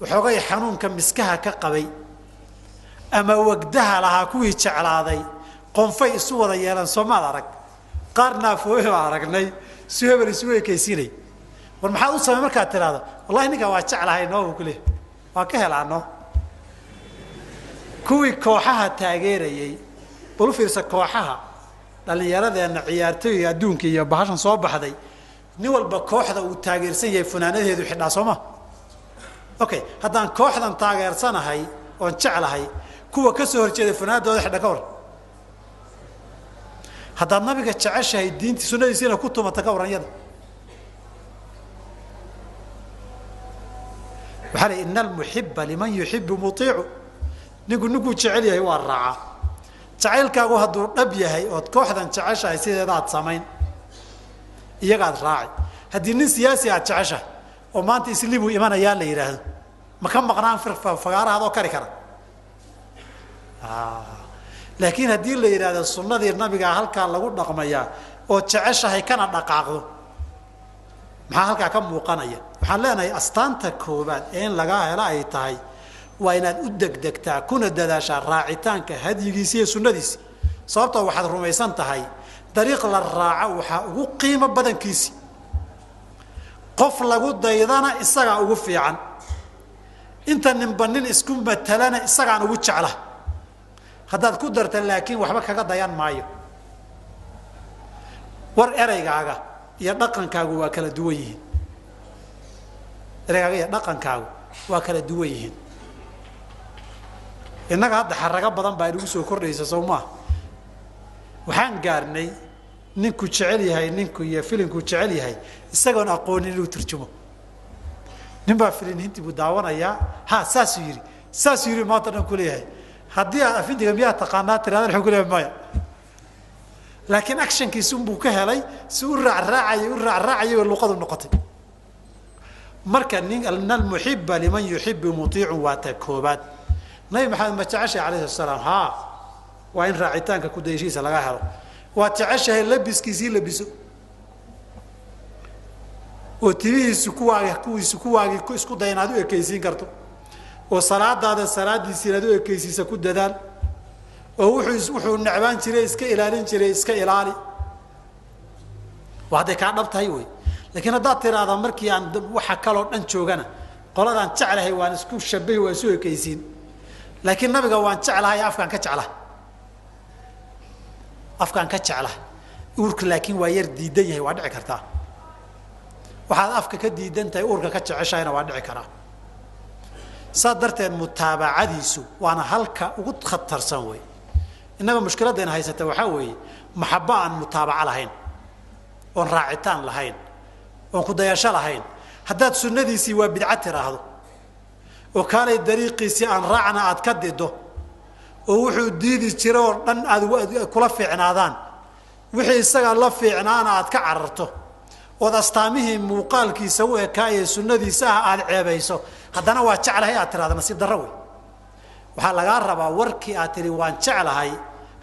Speaker 1: waxoogay xanuunka miskaha ka qabay ama wagdaha lahaa, kuwii jeclaaday qonfay isu wada yeelan, soomaad arag? Qaar naafooye baa aragnay si hebel isugu ekaysiinay. War maxaad u samay markaad tidhahdo? Wallahi ninkaa waa jeclahay noo buu ku leehay, waa ka helaano. Kuwii kooxaha taageerayey, bal u fiirsa kooxaha dhallinyaradeenna ciyaartooyga adduunka iyo bahashan soo baxday, nin walba kooxda uu taageersan yahay funaanadeedu xidhaa, soo ma? Okay, haddaan kooxdan taageersanahay oon jeclahay, kuwa ka soo horjeeda funaanadooda xidha ka waran? Haddaad nabiga jeceshahay, diinti sunadiisiina ku tumata, ka waran yada? Waxaa la ina almuxiba liman yuxibu muiicu. Ninku ninkuu jecel yahay waa raacaa. Jacaylkaagu hadduu dhab yahay ood kooxdan jeceshahay, sideedaad samayn, iyagaad raaci. Haddii nin siyaasi aad jeceshahay oo maanta islibuu imanayaa la yidhaahdo, ma ka maqnaan fagaaraha adoo kari kara? Laakiin haddii la yidhahdo sunnadii nabigaa halkaa lagu dhaqmayaa oo jeceshahay kana dhaqaaqdo, maxaa halkaa ka muuqanaya? Waxaan leenahay astaanta koobaad ee in lagaa helo ay tahay waa inaad u degdegtaa kuna dadaashaa raacitaanka hadyigiisi iyo sunnadiisi, sababtoo waxaad rumaysan tahay dariiq la raaco waxaa ugu qiimo badankiisi, qof lagu daydana isagaa ugu fiican, inta ninba nin isku matalana isagaan ugu jecla. Haddaad ku darta laakiin waxba kaga dayan maayo. War ereygaaga iyo dhaqankaagu waa kala duwan yihiin. Ereygaaga iyo dhaqankaagu waa kala duwan yihiin. Innaga hadda xarago badan baa inagu soo kordhaysa, soo maa? Waxaan gaarnay ninku jecel yahay ninku iyo filinkuu jecel yahay isagoon aqoonin inuu turjumo. Nin baa filin Hindi buu daawanayaa, ha saasuu yidhi, saasuu yidhi, maanta dhan kuleeyahay. Haddii aad afindiga miyaa taqaanaa tirahda, wuxuu kuleeyahay maya, laakiin actionkiisi unbuu ka helay, si u raacraacayay u raacraacayay way luqadu noqotay. Marka nin ina almuxiba liman yuxibu mutiicun waa ta koobaad. Nabi Maxamed ma jeceshahay alayhi salaam? Haa, waa in raacitaanka kudayashihiisa laga helo. Waad jeceshahay, labiskiisii labiso oo timihiisu kuwaagi kuwiisu kuwaagii isku day inaad u ekeysiin karto, oo salaadaada salaadiisi inaad u ekeysiisa ku dadaal, oo wuxuu necbaan jiray iska ilaalin jiray iska ilaali. Waa hadday kaa dhab tahay wey. Laakiin haddaad tiraahda markii aan waxa kaloo dhan joogana qoladaan jeclahay waan isku shabahi, waan isu ekeysiin, laakiin nabiga waan jeclahay afkaan ka jeclahay, afkaan ka jeclahay, uurka laakiin waa yar diidan yahay, waa dhici kartaa. Waxaad afka ka diidan tahay uurka ka jeceshahayna waa dhici karaa. Saas darteed mutaabacadiisu waana halka ugu khatarsan wey. Innaga mushkiladayna haysata waxaa weeye maxaba aan mutaabaco lahayn, oon raacitaan lahayn, oon kudayasho lahayn. Haddaad sunnadiisii waa bidca tiraahdo, oo kaalay dariiqiisii aan raacna aad ka dido, oo wuxuu diidi jira oo dhan aad kula fiicnaadaan, wixii isaga la fiicnaana aad ka cararto, ood astaamihii muuqaalkiisa u ekaayee sunnadiisa ah aada ceebayso, haddana waa jeclahay aad tirahdo, nasiib darro wey. Waxaa lagaa rabaa warkii aad tihi waan jeclahay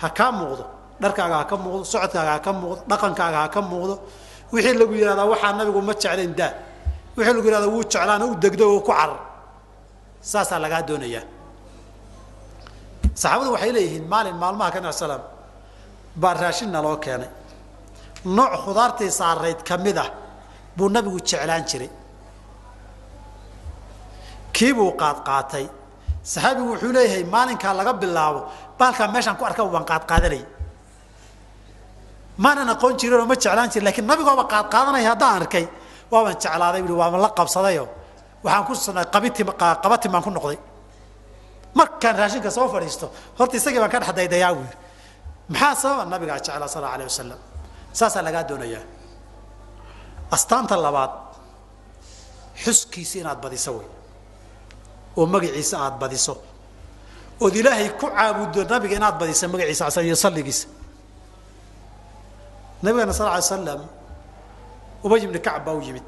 Speaker 1: ha kaa muuqdo, dharkaaga ha ka muuqdo, socodkaaga ha ka muuqdo, dhaqankaaga ha ka muuqdo. Wixii lagu yihahdaa waxaa nabigu ma jeclayn daa, wixii lagu yihahdaa wuu jeclaana u degdo oo ku carar. Saasaa lagaa doonayaa. Saxaabadu waxay leeyihiin maalin maalmaha ka slam baa raashinna loo keenay, nooc khudaartii saarayd ka mid ah buu nabigu jeclaan jiray, kiibuu qaadqaatay. Saxaabigu wuxuu leeyahay maalinkaa laga bilaabo baalkaa meeshaan ku arka waan qaadqaadanay, maanan aqoon jirin oo ma jeclaan jirin, lakiin nabigooba qaadqaadanaya haddaan arkay waaban jeclaaday bui, waaban la qabsadayo, waxaan ku qabatin baan ku noqday. Markaan raashinka soo fadhiisto horta isagii baan ka dhex daydayaa buu yidhi. Maxaa sababa? Nabigaa jeclaa sal allahu alayh wasalam. Saasaa lagaa doonayaa. Astaanta labaad, xuskiisa inaad badiso wey, oo magaciisa aada badiso, ood ilaahay ku caabuddo nabiga inaad badiso magaciisa iyo salligiisa. Nabigana sal ly slam Ubay ibni Kacb baa u yimid,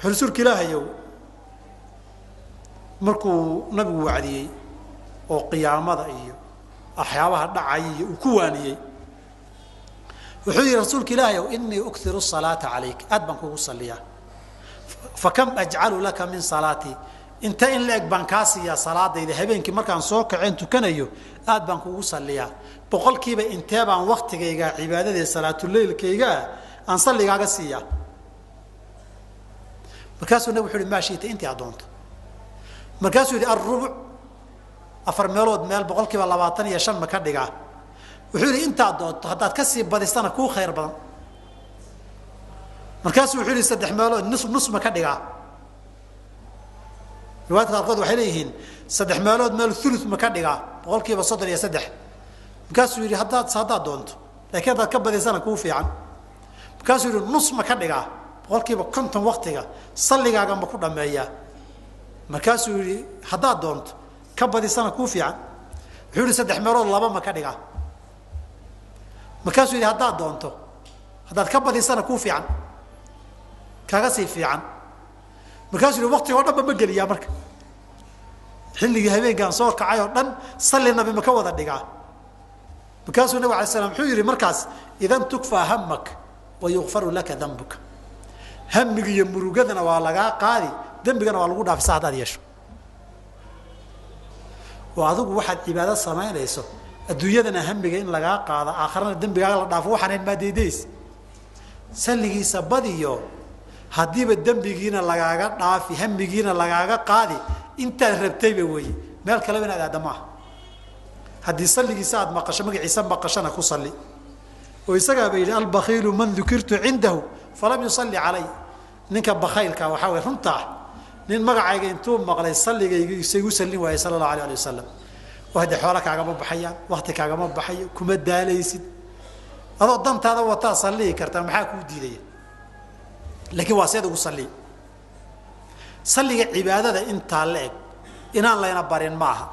Speaker 1: wuxuu rasuulka ilaahayow markuu nabigu wacdiyey oo qiyaamada iyo waxyaabaha dhacaya iyo uu ku waaniyey, wuxuu yihi rasuulka ilaahayow inii ukthiru salaata calayk, aad baan kugu saliyaa, fakam ajcalu laka min salaatii, inta in la eg baan kaa siiyaa salaadayda habeenkii markaan soo kaceen tukanayo aad baan kugu saliyaa, boqolkiiba intee baan waktigayga cibaadadee salaatuleylkaygaa aan salligaaga siiyaa. Markaasuu nabig wuxu uhi maa shiita, intii aad doonto. Markaasuu yihi alrubuc, 4 meelood meel, 25% ma ka dhigaa? Wuxuu yihi intaad doonto, haddaad kasii badisana kuu khayr badan. Markaasuu wuxuu yihi 3 meelood nus, nus ma ka dhigaa? Riwaayadka qaarkood waxay leeyihiin 3 meelood meel thuluth ma ka dhigaa, 33%. Markaasuu yihi haddaad doonto, laakiin haddaad ka badisana kuu fiican. Markaasuu yihi nus ma ka dhigaa, 50% waktiga salligaaga ma ku dhameeyaa? Markaasuu yihi haddaad doonto, ka badisana kuu fiican. Wuxuu yihi 3 meelood 2 ma ka dhigaa? Markaasuu yihi haddaad doonto, haddaad ka badisana kuu fiican, kaga sii fiican. Markaasuu yihi waktiga o dhan ba ma geliyaa, marka xilligii habeenkaan soo kacay oo dhan salli nabi ma ka wada dhigaa? Markaasuu nabig alay slam wuxuu yihi markaas idan tukfaa hamak wa yukfaru laka dambuka, hamiga iyo murugadana waa lagaa qaadi, dembigana waa lagu dhaafisa haddaad yeesho. Oo adigu waxaad cibaado samaynayso adduunyadana hamiga in lagaa qaado, aakharana dembigaaga la dhaafo, waxaanayn maadeydays. Salligiisa badiyo, haddiiba dembigiina lagaaga dhaafi, hamigiina lagaaga qaadi, intaad rabtayba weeye, meel kaleba inaad aadda maaha. Haddii salligiisa aad maqasho, magaciisa maqashana ku salli. Oo isagaaba yidhi albakiilu man dukirtu cindahu falam yusalli calay. Ninka bakhaylka waxaa way runta ah, nin magacayga intuu maqlay salligayga isagu sallin waayey sala allahu alayh ali wasalam. Oo haddee xoola kaagama baxayaan, wakti kaagama baxayo, kuma daalaysid, adoo dantaada wataa sallihi kartaa, maxaa kuu diidaya? Laakiin waa seed ugu sallihi. Salliga cibaadada intaa la eg inaan layna barin ma aha.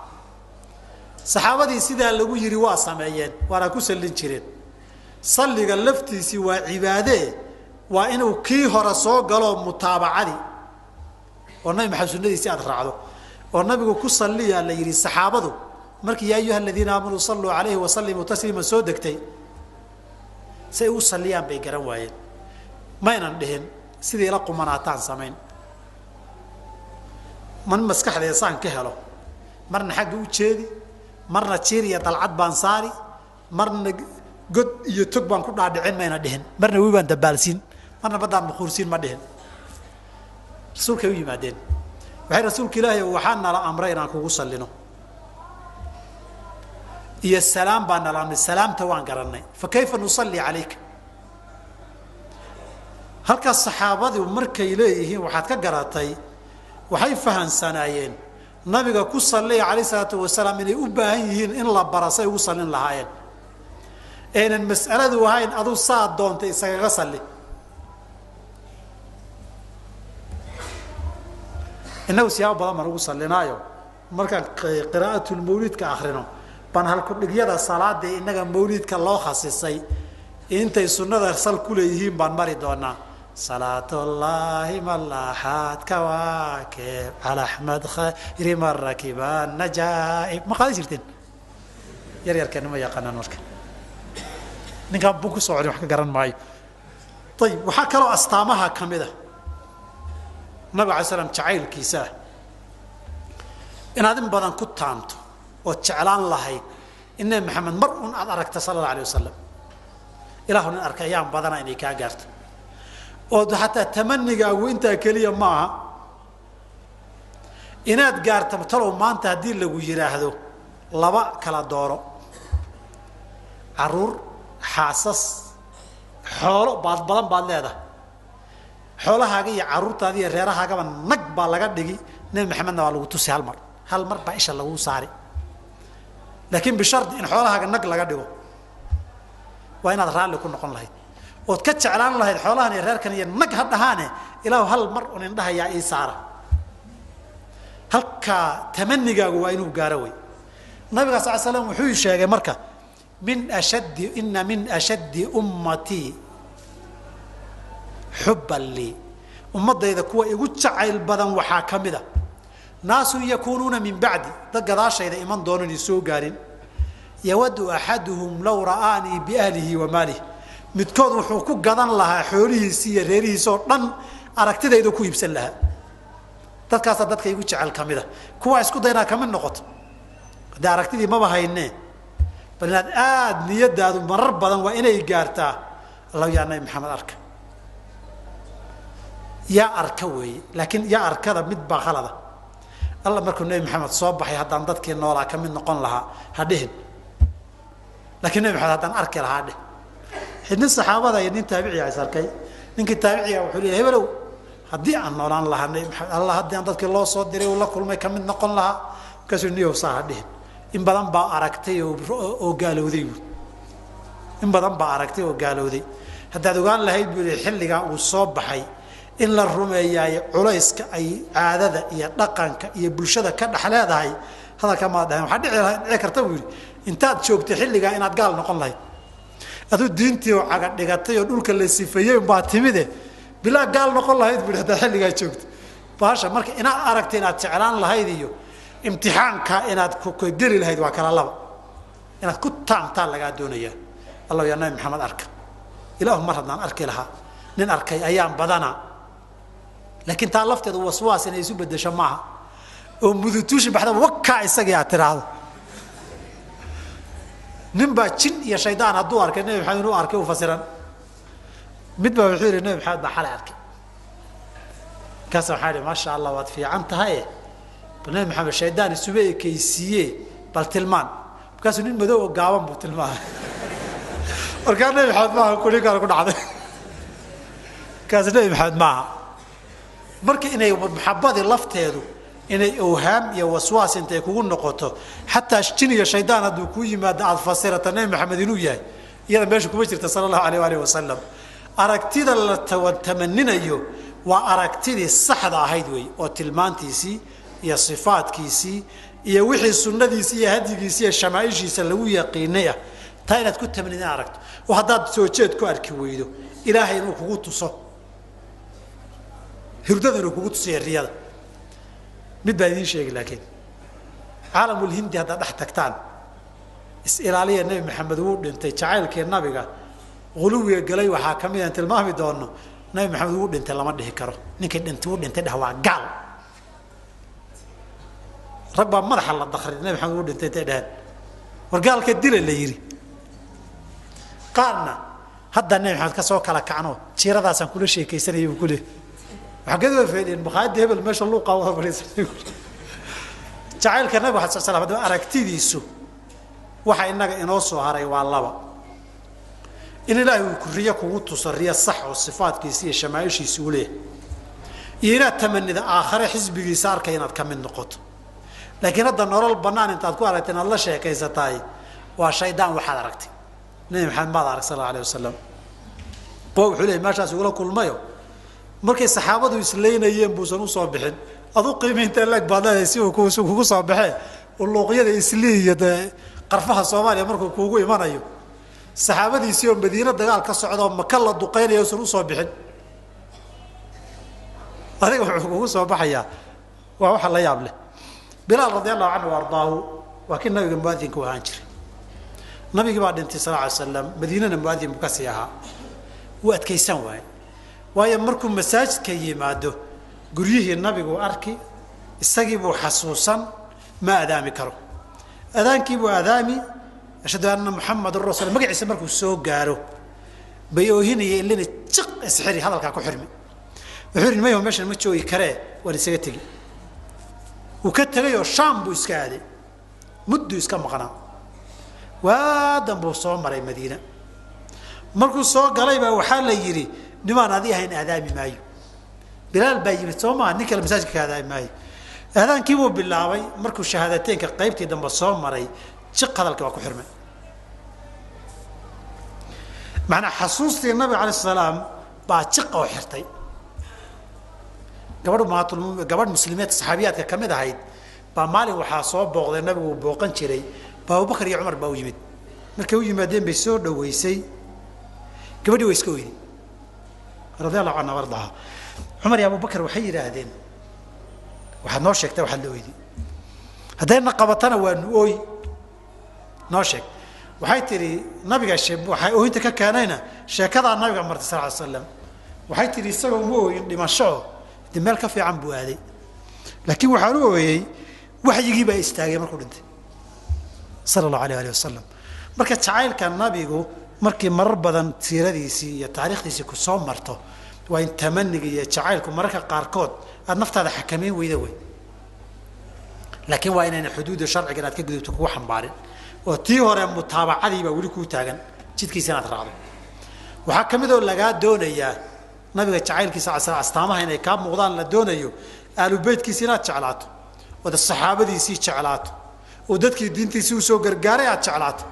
Speaker 1: Saxaabadii sidaa lagu yidhi waa sameeyeen, waana ku sallin jireen. Salliga laftiisii waa cibaadee, waa inuu kii hore soo galo mutaabacadii oo Nabi Maxamed sunnadiisii aad raacdo oo nabigu ku salliyaa la yidhi. Saxaabadu markii yaa ayuha aladiina aamanuu salluu calayhi wasallimuu tasliiman soo degtay, say ugu salliyaan bay garan waayeen. Maynan dhihin sidii la qumanaataan samayn, man maskaxdeeda saan ka helo, marna xagga u jeedi, marna jiir iyo dalcad baan saari, marna god iyo tog baan ku dhaadhicin, mayna dhihin. Marna wi baan dabaalsiin, marna baddaan makuursiin, ma dhihin. Rasuulkay u yimaadeen, waxay rasuulka ilaahay waxaa nala amray inaan kugu sallino iyo salaam baa nala amray, salaamta waan garannay, fa kayfa nusalli calayka? Halkaas saxaabadu markay leeyihiin waxaad ka garatay waxay fahansanaayeen nabiga ku salliya calayh isalaatu wasalaam inay u baahan yihiin in la bara say ugu sallin lahaayeen, aynan mas'aladu ahayn aduu saa doontay isagaga salli. Innagu siyaabo badan baan ugu sallinaayo. Markaan qiraa'atulmawliidka akrino baan halkudhigyada salaada innaga mawliidka loo khasisay intay sunnada sal ku leeyihiin baan mari doonaa. Salaatullaahi malaxaad kawaakib cala axmed khayri man rakiba najaaib. Ma qaadan jirteen? Yar yarkeena ma yaqaanaan. Marka ninkaan buu ku socday wax ka garan maayo. Ayib, waxaa kaloo astaamaha ka mid a nabiga alay slam jacaylkiisa ah inaad in badan ku taanto ood jeclaan lahayd in Nebi Maxamed mar un aad aragta sala alla alay wasalam. Ilahu nin arkay ayaan badana inay kaa gaarto, ood xataa tamanigaagu intaa keliya maaha inaad gaarto. Talow maanta haddii lagu yidhaahdo laba kala dooro, caruur, xaasas, xoolo baad badan baad leedahay, xoolahaaga iyo caruurtaada iyo reerahaagaba nag baa laga dhigi, Nebi Maxamedna waa lagu tusi hal mar, hal mar baa isha laguu saari, laakiin bishardi in xoolahaaga nag laga dhigo, waa inaad raalli ku noqon lahayd ood ka jeclaan lahayd xoolahan iyo reerkan iyo nag ha dhahaane, ilaahu hal mar un indhahayaa ii saara. Halkaa tamanigaagu waa inuu gaaro wey. Nabiga sal slam wuxuu sheegay marka min ashaddi ina min ashaddi ummatii xubban lii, ummadayda kuwa igu jacayl badan waxaa ka mid a naasun yakuunuuna min bacdi, dad gadaashayda iman doonan i soo gaarin, yawaddu axaduhum law ra'aanii biahlihi wa maalih, midkood wuxuu ku gadan lahaa xoolihiisii iyo reerihiisa oo dhan aragtidaydu ku iibsan lahaa. Dadkaasaa dadka igu jecel ka mid a. Kuwaa isku day inaad kamid noqoto, haddii aragtidii maba haynee, bal inaad aada niyadaadu marar badan waa inay gaartaa allahu yaa Nabi Maxamed arka, yaa arka weeye. Laakiin yaa arkada mid baa khalada. Alla markuu Nebi Maxamed soo baxay haddaan dadkii noolaa ka mid noqon lahaa ha dhihin, lakiin Nebi Maxamed haddaan arki lahaa dheh. Nin saxaabada iyo nin taabiciga is arkay, ninkii taabiciga wuxuu leeyahay hebelow haddii aan noolaan lahaa Nebi Maxamed, alla haddii aan dadkii loo soo diray uu la kulmay ka mid noqon lahaa. Markaasuu niyow saa ha dhihin, in badan baa aragtay oo gaalowday buui, in badan baa aragtay oo gaalowday. Haddaad ogaan lahayd buu yihi xilligaa uu soo baxay in la rumeeyaayo culayska ay caadada iyo dhaqanka iyo bulshada ka dhex leedahay, hadalka maad dhahen. Waxaa dhici karta buu yidhi intaad joogtay xilligaa inaad gaal noqon lahayd, aduu diintii oo caga dhigatay oo dhulka la sifeeyey unbaa timide, bilaa gaal noqon lahayd buu yidhi haddaad xilligaa joogto. Baasha marka inaad aragtay inaad jeclaan lahayd iyo imtixaanka inaad kugeli lahayd waa kala laba. Inaad ku taamtaa lagaa doonayaa. Allahu yaa Nabi Maxamed arka, ilaahu mar haddaan arki lahaa, nin arkay ayaan badanaa. Laakiin taa lafteedu waswaas inay isu bedesho maaha oo mudutuushi baxdaba wakaa isagii aad tiraahdo. Nin baa jin iyo shaydaan hadduu arkay Nebi Maxamed inuu arkay u fasiran. Mid baa wuxuu yidhi Nebi Maxamed baa xalay arkay. Markaasa waxaa idhi maasha Allah waad fiican tahaye, bal Nebi Maxamed shaydaan isuma ekeysiiye bal tilmaan. Markaasuu nin madow oo gaaban buu tilmaamay. Markaa Nebi Maxamed maaha, kuninkaan ku dhacday markaas Nebi Maxamed maaha. Marka inay maxabadii lafteedu Inay awhaam iyo waswaas intay kugu noqoto, xataa jin iyo shaydaan hadduu kuu yimaado aada fasirata Nebi Maxamed inuu yahay, iyada meesha kuma jirta sala allahu alayh alih wasalam. Aragtida la tamaninayo waa aragtidii saxda ahayd wey, oo tilmaantiisii iyo sifaadkiisii iyo wixii sunnadiisii iyo hadyigiisii iyo shamaaishiisa lagu yaqiinay ah, taa inaad ku tamanid in aragto. Oo haddaad soo jeed ku arki weydo, Ilaahay inuu kugu tuso hurdada, inuu kugu tusiyo riyada. Mid baa idiin sheegi, laakiin caalamulhindi haddaad dhex tagtaan, is-ilaaliya. Nebi Maxamed wuu dhintay. Jacaylkii nabiga huluwiga galay waxaa ka mid aan tilmaami doono, Nabi Maxamed wuu dhintay lama dhihi karo. Ninkii dhintay wuu dhintay dheh waa gaal. Rag baa madaxa la dakray, Nabi Maxamed wuu dhintay intay dheheen, war gaalka dila la yidhi. Qaarna hadda Nabi Maxamed ka soo kala kacno, jiiradaasaan kula sheekaysanayay buu kuleehay. Waxaa ka fadhiyeen makhaayadda hebel, meesha luuqaa wada fadhiisanay. Jacaylka Nabiga alai slam hadaba aragtidiisu waxa inaga inoo soo haray waa laba: in Ilaahay uu riyo kugu tuso, riyo sax oo sifaadkiisa iyo shamaaishiisa uu leeyahay, iyo inaad tamanida aakhare xisbigiisa arkay inaad ka mid noqoto. Laakiin hadda nolol banaan intaad ku aragtay inaad la sheekaysatahay waa shaydaan. Waxaad aragtay Nabi Maxamed maad arag sal alla alayh wasalam. Kuwa wuxuu leeyay meeshaas igula kulmayo, markay saxaabadu isleynayeen buusan usoo bixin. Adu qiimaynta leg baad leedahay si uu kugu soo baxee, luuqyada islii iyo dee qarfaha Soomaaliya markuu kuugu imanayo, saxaabadiisii oo Madiine dagaal ka socda oo Maka la duqeynaya usan usoo bixin, adiga wuxuu kugu soo baxayaa waa waxa la yaab leh. Bilaal radi allahu canhu ardaahu waa kii nabiga muadinka u ahaan jiray. Nabigii baa dhintay sal ly slam, Madiinana muadin buu kasii ahaa. Wuu adkaysan waaye, waayo markuu masaajidka yimaado guryihii nabigu arki, isagii buu xasuusan, ma adaami karo. Adaankiibuu adaami, ashhadu anna muxamadan rasul, magaciisa markuu soo gaaro bay oohinaya, ilina jiq isxiri, hadalkaa ku xirmi. Wuxuu yidhi mayo, meeshan ma joogi karee, waan isaga tegi. Wuu ka tegayoo Shaam buu iska aaday, mudduu iska maqnaa. Waadan buu soo maray Madiina. Markuu soo galay baa waxaa la yidhi, nimaan adi ahayn aadaami maayo. Bilaal baa yimid soo maaha, nin kale masaajidka ka aadaami maayo. Aadaankiibuu bilaabay. Markuu shahaadateynka qaybtii dambe soo maray, jiq, hadalkii waa ku xirmay. Macnaa xasuustii nabiga alayh salaam baa jiq oo xirtay. Gabadh gabadh muslimeed saxaabiyaadka ka mid ahayd baa maalin waxaa soo booqday nabigu uu booqan jiray, ba Abubakar iyo Cumar baa u yimid. Markay u yimaadeen bay soo dhaweysay. Gabadhii way iska oyday radi allahu canha ardaha. Cumar iyo Abubakar waxay yidhaahdeen, waxaad noo sheegtaa waxaad la oyday, haddayna qabatana waanu ooy, noo sheeg. Waxay tidhi nabiga waxay oohinta ka keenayna sheekadaa nabiga martay sal ly slam. Waxay tidhi isagoo uma ooyin dhimashoo, de meel ka fiican buu aaday, laakiin waxaan u ooyey waxyigii baa istaagay markuu dhintay sala allahu alayh alih wasalam. Marka jacaylka nabigu markii marar badan siiradiisii iyo taariikhdiisii ku soo marto, waa in tamaniga iyo jacaylku mararka qaarkood aada naftaada xakamayn weyda wey, laakiin waa inayna xuduudda sharciga inaad ka gudubto kugu xambaarin, oo tii hore mutaabacadii baa weli kuu taagan, jidkiisa inaad raacdo. Waxaa ka mid oo lagaa doonayaa nabiga jacaylkiisa astaamaha inay kaa muuqdaan la doonayo, aalubeytkiisa inaad jeclaato, ood saxaabadiisii jeclaato, oo dadkii diintiisii usoo gargaaray aad jeclaato,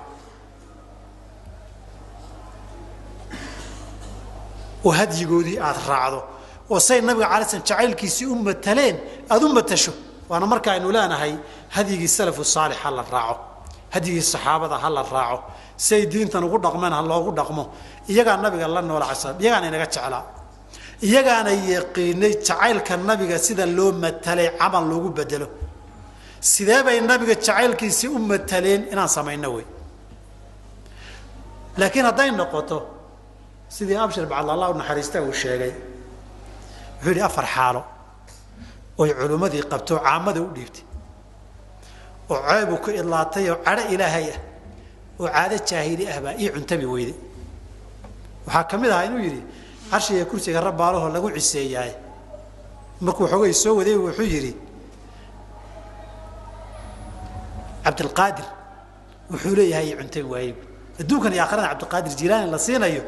Speaker 1: oo hadyigoodii aada raacdo, oo say nabiga alay slam jacaylkiisii u mataleen aada u matasho. Waana marka aynu leenahay hadyigii salafu saalix ha la raaco, hadyigii saxaabada ha la raaco, say diintan ugu dhaqmeen ha loogu dhaqmo. Iyagaa nabiga la noola ala slam, iyagaana inaga jeclaa, iyagaana yaqiinay jacaylka nabiga sida loo matalay camal loogu bedelo. Sidee bay nabiga jacaylkiisii u mataleen inaan samayno wey. Laakiin hadday noqoto sidii Abshir bacd Allah u naxariista uu sheegay, wuxuu yidhi afar xaalo oy culimmadii qabto caamada u dhiibtay oo ceebu ku idlaatay oo cadho Ilaahay ah oo caado jaahili ah baa ii cuntabi weyday. Waxaa ka mid ahaa inuu yidhi carshiga kursiga rabbaalahoo lagu ciseeyaay. Markuu xoogay soo waday wuxuu yidhi Cabdilqaadir wuxuu leeyahay ii cuntabi waayey, adduunkan iyo aakhirana Cabdiqaadir Jilaani la siinayo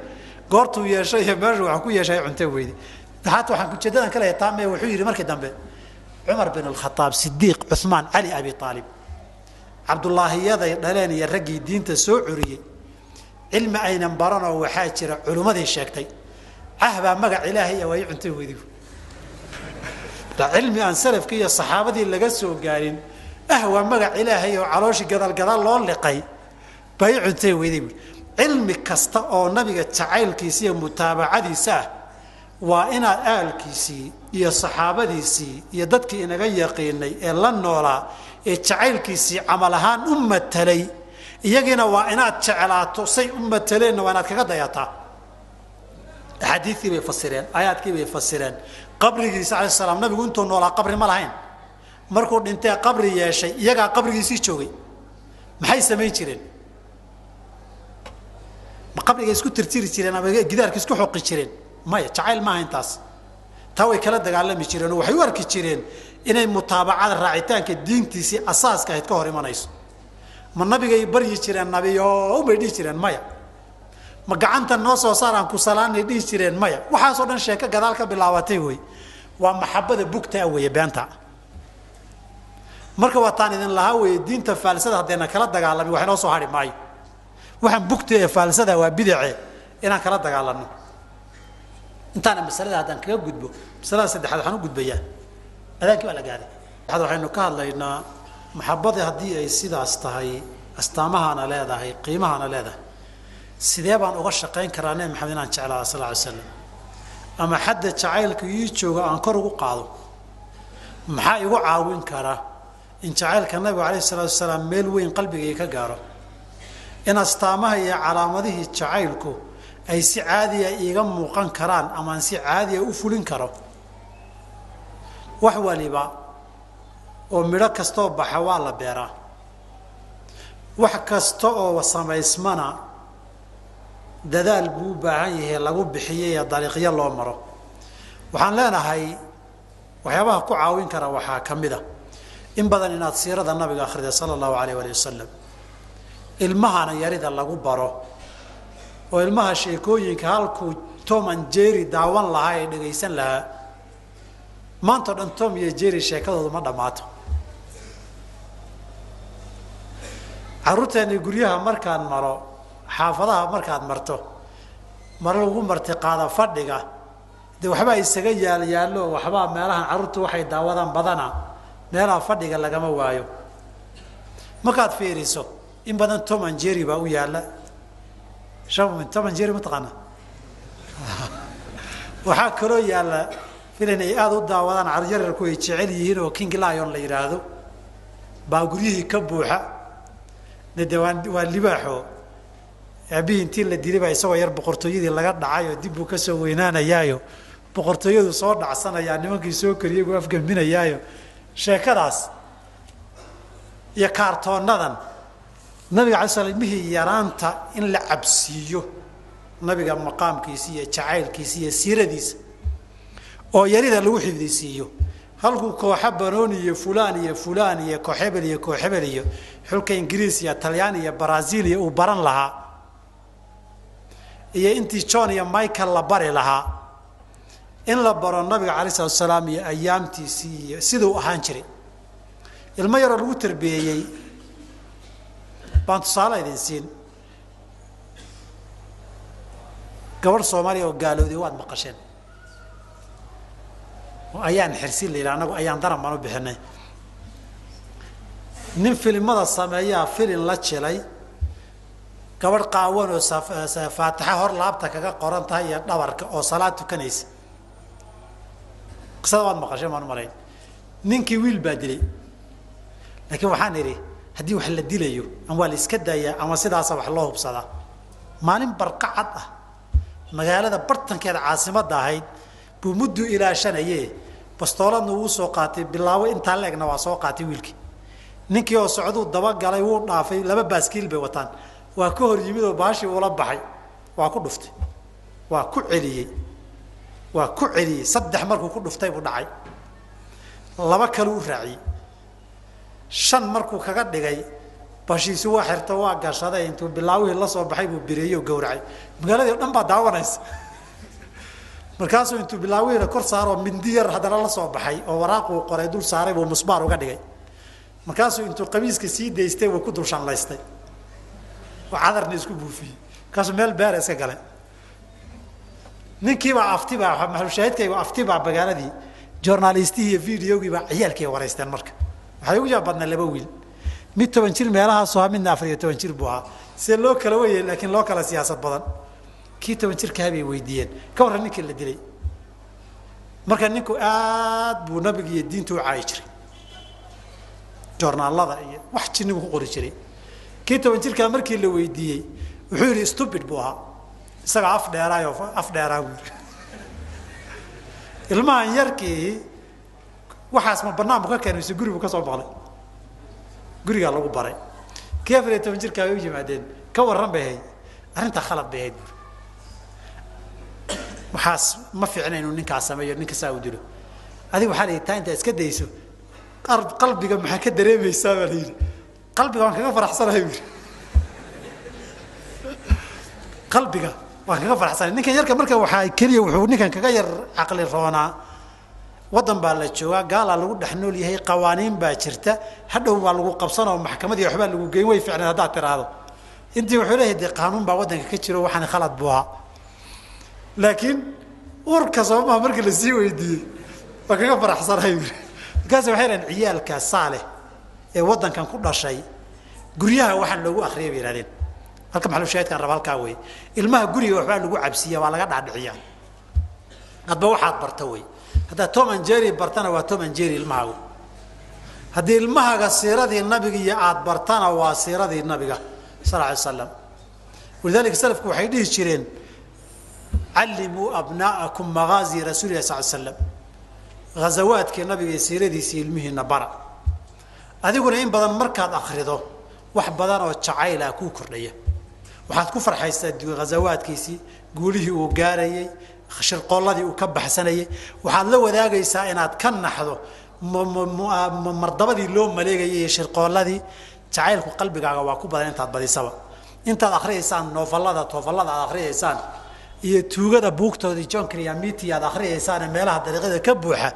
Speaker 1: goortuu yeeshay iyo meeshu wax ku yeeshay cuntabi weyday. Haata waxaan ujeedadan ka leeyahay taame, wuxuu yidhi markii dambe Cumar bin Alkhataab, Sidiiq, Cuhmaan, Cali, Abi Aalib, Cabdulaahiyaday dhaleen iyo raggii diinta soo curiyey, cilmi aynan baranoo waxaa jira culimmadii sheegtay cahbaa magac ilaahay waa i cuntay weydigu. Cilmi aan salafkii iyo saxaabadii laga soo gaarin ah waa magac ilaahay oo calooshii gadaalgadaal loo liqay baa i cuntay weyday buui. Cilmi kasta oo nabiga jacaylkiisa iyo mutaabacadiisa ah waa inaad aalkiisii iyo saxaabadiisii iyo dadkii inaga yaqiinay ee la noolaa ee jacaylkiisii camal ahaan u matalay, iyagiina waa inaad jeclaato, say u mataleenna waa inaad kaga dayataa. Axaadiistii bay fasireen, aayaadkii bay fasireen. Qabrigiisa alayh salaam, nabigu intuu noolaa qabri ma lahayn, markuu dhintee qabri yeeshay iyagaa qabrigiisii joogay. Maxay samayn jireen? Ma qabriga isku tirtiri jireen ama gidaarka isku xoqi jireen? Maya, jacayl maaha intaas. Taa way kala dagaalami jireen oo waxay u arki jireen inay mutaabacada raacitaanka diintiisii asaaska ahayd ka hor imanayso. Ma nabigay baryi jireen? Nabiyo bay dhihi jireen? Maya. Ma gacanta noo soo saaraan ku salaanay dhihi jireen? Maya. Waxaasoo dhan sheeko gadaal ka bilaabatay wey, waa maxabada bugtaa weeye, beenta. Marka waataan idin lahaa weeye, diinta faalsada haddayna kala dagaalamin wax inoo soo hari maayo. Waxaan bugta ee faalsada waa bidace inaan kala dagaalano. Intaana masalada haddaan kaga gudbo, masalada saddexaad waxaan u gudbayaa adaankii baa la gaaray. Waxaynu ka hadlaynaa maxabadii haddii ay sidaas tahay, astaamahaana leedahay, qiimahaana leedahay, sidee baan uga shaqayn karaa Nebi Maxamed inaan jeclaada sal ly slam, ama xadda jacaylka ii jooga aan kor ugu qaado? Maxaa igu caawin kara in jacaylka nabigu alayh salaatu wasalaam meel weyn qalbigay ka gaaro, in astaamaha iyo calaamadihii jacaylku ay si caadiya iiga muuqan karaan ama aan si caadiya u fulin karo? Wax waliba oo midho kastoo baxa waa la beeraa, wax kasta oo samaysmana dadaal buu u baahan yahay lagu bixiyay ee dariiqyo loo maro. Waxaan leenahay waxyaabaha ku caawin kara waxaa ka mid a in badan inaad siirada nabiga akhrida sala allahu alayh waali wasalam, ilmahana yarida lagu baro, oo ilmaha sheekooyinka halkuu Tom and Jerry daawan lahaa ee dhegaysan lahaa, maantao dhan Tom iyo Jerry sheekadoodu ma dhammaato. Carruurteeni guryaha markaan maro, xaafadaha markaad marto, mar lagu martiqaada fadhiga, dee waxbaa isaga yaal yaallo, waxbaa meelahan carruurtu waxay daawadaan badana, meelaha fadhiga lagama waayo. Markaad fiiriso in badan Tom and Jerry baa u yaalla. Tom and Jerry mataqaana? Waxaa kaloo yaalla filan ay aada u daawadaan carruur yararku ay jecel yihiin oo King Lion la yidhaahdo baa guryihii ka buuxa. De waa libaaxo aabihii intii la dilay baa isagoo yar boqortooyadii laga dhacay oo dib buu kasoo weynaanayaayo, boqortooyadu soo dhacsanayaa, nimankii soo koriyey buu afgambinayaayo. Sheekadaas iyo kaartoonadan nabiga alay slam ilmihii yaraanta in la cabsiiyo nabiga maqaamkiisa iyo jacaylkiisa iyo siiradiisa oo yarida lagu xifdisiiyo, halkuu kooxa banooni iyo fulaan iyo fulaan iyo kooxebel iyo kooxebel iyo xulka Ingiriis iyo Talyaani iyo Brazil iyo uu baran lahaa, iyo intii John iyo Michael la bari lahaa, in la baro nabiga alayh salatu salaam iyo ayaamtiisii iyo siduu ahaan jiray. Ilmo yaroo lagu tarbiyeeyey baan tusaale idin siin. Gabadh Soomaaliya oo gaalooday waad maqasheen, oo ayaan xirsin la yidhaha, anagu ayaan daran baan u bixinay. Nin filimada sameeyaa filin la jilay gabadh qaawan oo faatixa hor laabta kaga qoran tahay iyo dhabarka oo salaad tukanaysa. Qisada waad maqasheen baan u malayn. Ninkii wiil baa dilay, laakiin waxaan idhi haddii wax la dilayo ama waa la iska daayaa ama sidaasa wax loo hubsadaa. Maalin barqacad ah magaalada bartankeeda caasimadda ahayd buu muddu ilaashanaye, bastooladna wuu soo qaatay, bilaabo intaa la egna waa soo qaatay wiilkii. Ninkii oo socduu dabagalay, wuu dhaafay, laba baaskiil bay wataan, waa ka hor yimid oo baashii uula baxay, waa ku dhuftay, waa ku celiyey, waa ku celiyey, saddex markuu ku dhuftay buu dhacay, laba kale u raaciyey, shan markuu kaga dhigay bashiisu waa xirto, waa gashaday, intuu bilaawihii la soo baxay buu bireeyey oo gowracay. Magaaladii o dhan baa daawanaysa. Markaasuu intuu bilaawihiina kor saaroo mindi yar haddana la soo baxay oo waraaquu qoray dul saaray buu musbaar uga dhigay. Markaasuu intuu qamiiska sii daystay wuu ku dul shanlaystay oo cadarna isku buufiyey. Markaasuu meel beera iska galay. Ninkiibaa aftibaa maxalushaahidkaygu aftibaa magaaladii joornaalistihii iyo videogiibaa ciyaalkii waraysteen. Marka waxay ugu yaab badnaa laba wiil, mid 10 jir meelahaasu ahaa, midna 14 jir buu ahaa. See loo kala weyay laakiin loo kala siyaasad badan. Kii 10 jirkaha bay weydiiyeen ka warran ninkii la dilay. Marka ninku aad buu nabiga iyo diinta u caayi jiray, joornaalada iyo wax jinnigu ku qori jiray. Kii 10 jirkaa markii la weydiiyey wuxuu yidhi stupid buu ahaa, isagaa af dheeraayo af dheeraa buu yidhi. Ilmahan yarkii waxaas ma banaan bu ka keenay mise guri buu ka soo maqlay? Gurigaa lagu baray. Kii 14 jirkaa bay u yimaadeen, ka warran bay ahayd arrintaa, khalad bay ahayd buuri, waxaas ma fiicna inuu ninkaas sameeyo, ninka saa u dilo. Adiga waxaa la yidhi taa intaa iska dayso qalbiga maxaa ka dareemaysaa baa la yidhi. Qalbiga waan kaga faraxsanahay buu yidhi, qalbiga waan kaga faraxsanahay ninkan yarka. Marka waxaa keliya wuxuu ninkan kaga yar caqli roonaa, waddan baa la joogaa, gaalaa lagu dhex nool yahay, qawaaniin baa jirta, hadhow baa lagu qabsanoo maxkamadii waxbaa lagu geyn, way ficnayd haddaad tiraahdo. Intii wuxuu leeyahay dee qaanuun baa waddanka ka jiro, waxaan khalad buu ahaa. Laakiin urka soomaha markii lasii weydiiyey waa kaga faraxsanahay buu. Markaas waxay dhahen ciyaalka saaleh ee waddankan ku dhashay guryaha waxaan loogu akriyay bay yihahdeen. Halka maxalushaahidkaan raba halkaa wey, ilmaha guriga waxbaa lagu cabsiiya, waa laga dhaadhiciyaa. Hadba waxaad barta wey, haddaad Tom and Jerry bartana waa Tom and Jerry ilmahaagu, haddii ilmahaaga siiradii nabiga iyo aada bartana waa siiradii nabiga sal lla alay slam. Walidalika salafku waxay dhihi jireen callimuu abnaa'akum maghaazi rasuuli lah sal l slam, ghazawaadkii nabiga iyo siiradiisii ilmihiina bara. Adiguna in badan markaad akrido wax badan oo jacayla kuu kordhaya, waxaad ku farxaysaa ghazawaadkiisii, guulihii uu gaarayey, shirqoolladii uu ka baxsanayey. Waxaad la wadaagaysaa inaad ka naxdo mardabadii loo maleegayay iyo shirqoolladii. Jacaylku qalbigaaga waa ku badan intaad badisaba. Intaad akriyaysaan noofallada toofallada aad akriyaysaan iyo tuugada buugtoodii John Kriamiti aad akriyaysaan meelaha dariiqyada ka buuxa,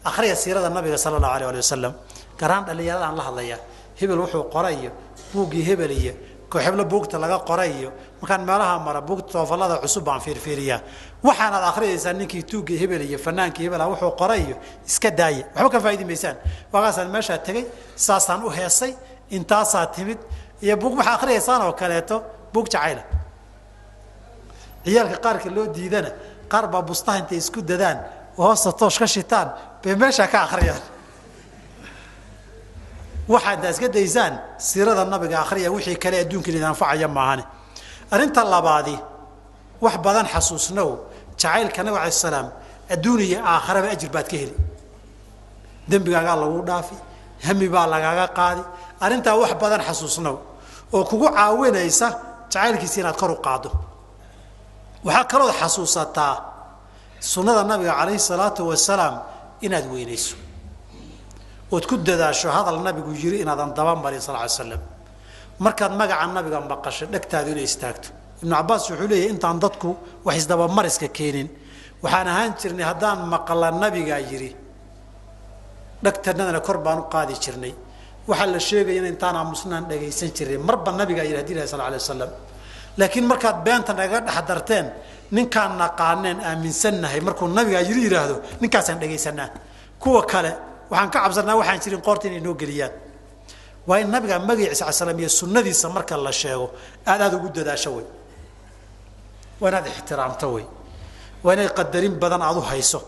Speaker 1: akhriya siirada nabiga sala allahu alayh ali wasalam. Garaan dhallinyaradaan la hadlayaa, hebel wuxuu qoray iyo buuggii hebel iyo kooxeblo buugta laga qoray iyo markaan meelaha mara buugta toofallada cusub baan fiirfiiriyaa. Waxaanaad akhriyaysaa ninkii tuuggii hebel iyo fanaankii hebel wuxuu qoray iyo iska daaya, waxba ka faa'idi maysaan. Waagaasaan meeshaa tegey, saasaan u heesay, intaasaa timid iyo buug waxaa akhriyaysaan oo kaleeto buug jacayla. Ciyaalka qaarka loo diidana qaar baa bustaha intay isku dadaan oo hoosta toosh ka shitaan bay meeshaa ka akhriyaan. Waxaa intaa iska daysaan siirada nabiga akhriya, wixii kale adduunka idin anfacaya maahane. Arrinta labaadi, wax badan xasuusnow jacaylka nabiga alay salaam adduun iyo aakharaba ajir baad ka heli, dembigaagaa lagu dhaafi, hami baa lagaaga qaadi. Arrintaa wax badan xasuusnow oo kugu caawinaysa jacaylkiisa inaad kor u qaaddo. Waxaa kalood xasuusataa sunnada nabiga calayhi salaatu wasalaam inaad weynayso ood ku dadaasho hadal nabigu yiri inaadan daba marin sal ly slam. Markaad magaca nabiga maqasho dhegtaadu inay istaagto. Ibnu cabaas wuxuu leeyahy intaan dadku wax isdabamariska keenin waxaan ahaan jirnay haddaan maqla nabigaa yidhi dhegtanadana kor baan u qaadi jirnay, waxaa la sheegaya in intaan aamusnaan dhagaysan jirnay marba nabigaa yidhi hadii ilahi sal alay wasalam. Laakiin markaad beenta nagaga dhex darteen ninkaan naqaaneen aaminsannahay markuu nabigaa yidhi yidhaahdo ninkaasaan dhagaysanaa, kuwa kale waxaan ka cabsanaa waxaan jirin qoorta inay noo geliyaan. Waa in nabiga magaciisa al slam iyo sunnadiisa marka la sheego aad aada ugu dadaasho wey, waa inaad ixtiraamto wey, waa inay qadarin badan aada u hayso.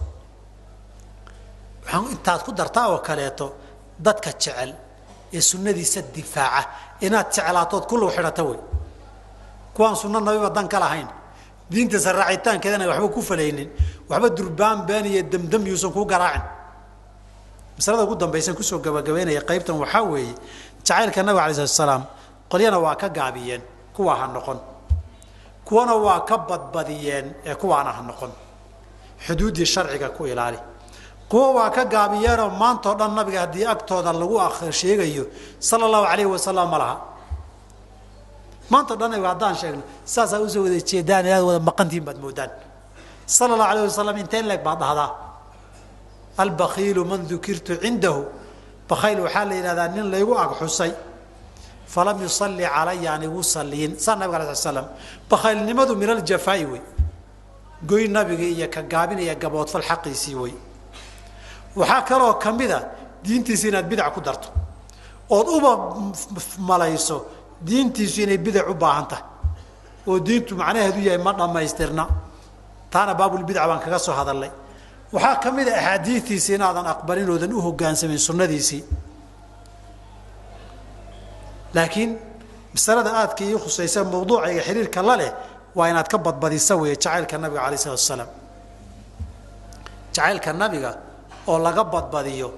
Speaker 1: Waxaan intaad ku dartaa oo kaleeto dadka jecel ee sunnadiisa difaaca inaad jeclaatood kullu xidhato wey. Kuwaan sunno nabiba dan ka lahayn, diintiisa raacitaankeedana waxba ku falaynin, waxba durbaan been iyo damdam yuusan kuu garaacin. Masalada ugu dambaysan kusoo gabagabaynaya qaybtan waxaa weeye jacaylka nabiga alay slat salaam qolyana waa ka gaabiyeen, kuwaa ha noqon, kuwana waa ka badbadiyeen ee kuwaana ha noqon. Xuduuddii sharciga ku ilaali. Kuwa waa ka gaabiyeenoo maantao dhan nabiga haddii agtooda lagu sheegayo sala allahu alayhi wasalam ma laha. Maantao dhan nabiga haddaan sheegno saasaa usoo wada jeedaan inaad wada maqantihiin baad moodaan. Sala allahu alayh wasalam inteen leeg baad dhahdaa? Albakiilu man dukirtu cindahu, bakhayl waxaa la yidhahdaa nin laygu ag xusay falam yusalli calaya aan igu saliyin, saa nabiga alay sl slam. Bakhaylnimadu min aljafaa'i wey, goy nabiga iyo ka gaabinaya gaboodfal xaqiisii wey. Waxaa kaloo ka mid a diintiisi inaad bidac ku darto ood uba malayso diintiisu inay bidac u baahan tahay oo diintu macnaheedu yahay ma dhammaystirna. Taana baabulbidac baan kaga soo hadalnay. Waxaa ka mid a axaadiistiisi inaadan aqbalin oodan u hoggaansamin sunnadiisii. Laakiin masalada aadka ii khusaysa mawduucayga xiriirka la leh waa inaad ka badbadisa weeye jacaylka nabiga alayh isalatu wasalaam. Jacaylka nabiga oo laga badbadiyo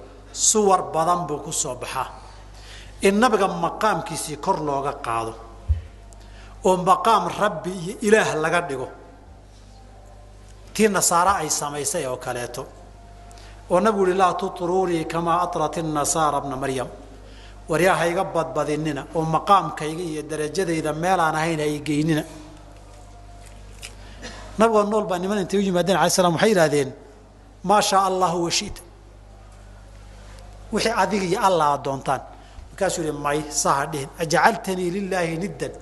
Speaker 1: suwar badan buu ku soo baxaa. In nabiga maqaamkiisii kor looga qaado oo maqaam rabbi iyo ilaah laga dhigo, tii nasaara ay samaysay oo kaleeto, oo nabigu uhi laa tutruunii kamaa atrat inasaara bna Maryam, waryaa hayga badbadinina oo maqaamkayga iyo darajadayda meelaan ahayn hay geynina. Nabigoo nool baa niman intay u yimaadeen alay slam waxay yidhahdeen maa shaa allahu washita, wixii adiga iyo alla aad doontaan. Markaasuu yihi may saha dhihin, ajacaltanii lilaahi niddan,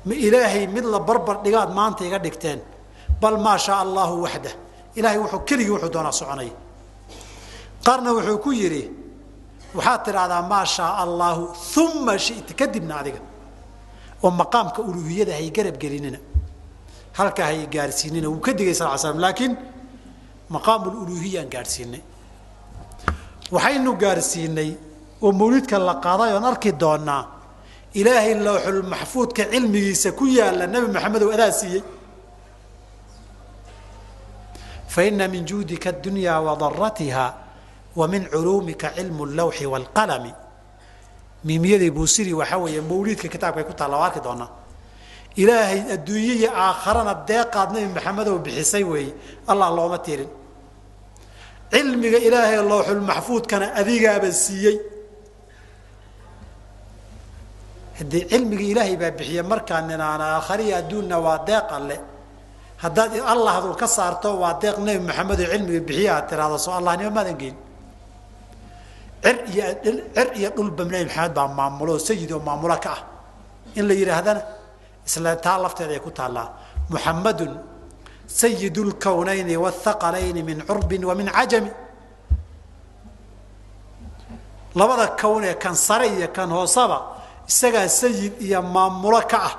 Speaker 1: ma ilaahay mid la barbar dhigaad maanta iga dhigteen? Bal maa shaa allahu waxdah, ilaahay wuxuu keligii wuxuu doonaa soconaya. Qaarna wuxuu ku yidhi waxaad tidhaahdaa maa shaa allaahu uma shita, kadibna adiga, oo maqaamka uluuhiyada hay garab gelinina, halkaa hay gaarsiinina. Wuu ka digay sal l slam, laakiin maqaamululuuhiyaan gaadhsiinay. Waxaynu gaarsiinay oo mawlidka la qaaday oon arki doonaa ilaahay lawxulmaxfuudka cilmigiisa ku yaalla Nabi Maxamedow adaa siiyey. Fa ina min juudika addunyaa wa daratiha wa min culuumika cilmu allawxi waalqalami. Miimiyadii buusiri waxaa weeye mawliidka kitaabkay ku taalla waa arki doonaa. Ilaahay adduunye iyo aakharana deeqaad Nabi Maxamedow bixisay weeye, allah looma tirin. Cilmiga ilaahay lawxulmaxfuudkana adigaaba siiyey. Haddii cilmiga ilaahay baa bixiye markaa ninaana aakhariya adduunna waa deeq alle, haddaad allahdu ka saarto waa deeq Nabi Maxamedow cilmiga bixiye aad tiraahdo, soo allahnimo maadan geyn. Cir iyo dhulba Nabi Maxamed baa maamulo oo sayid oo maamulo ka ah in la yidhaahdana isla taa lafteeda ay ku taallaa. Muxamadun sayid lkownayni wاthaqalayni min curbin wa min cajami. Labada kown ee kan sare iyo kan hoosaba isagaa sayid iyo maamulo ka ah,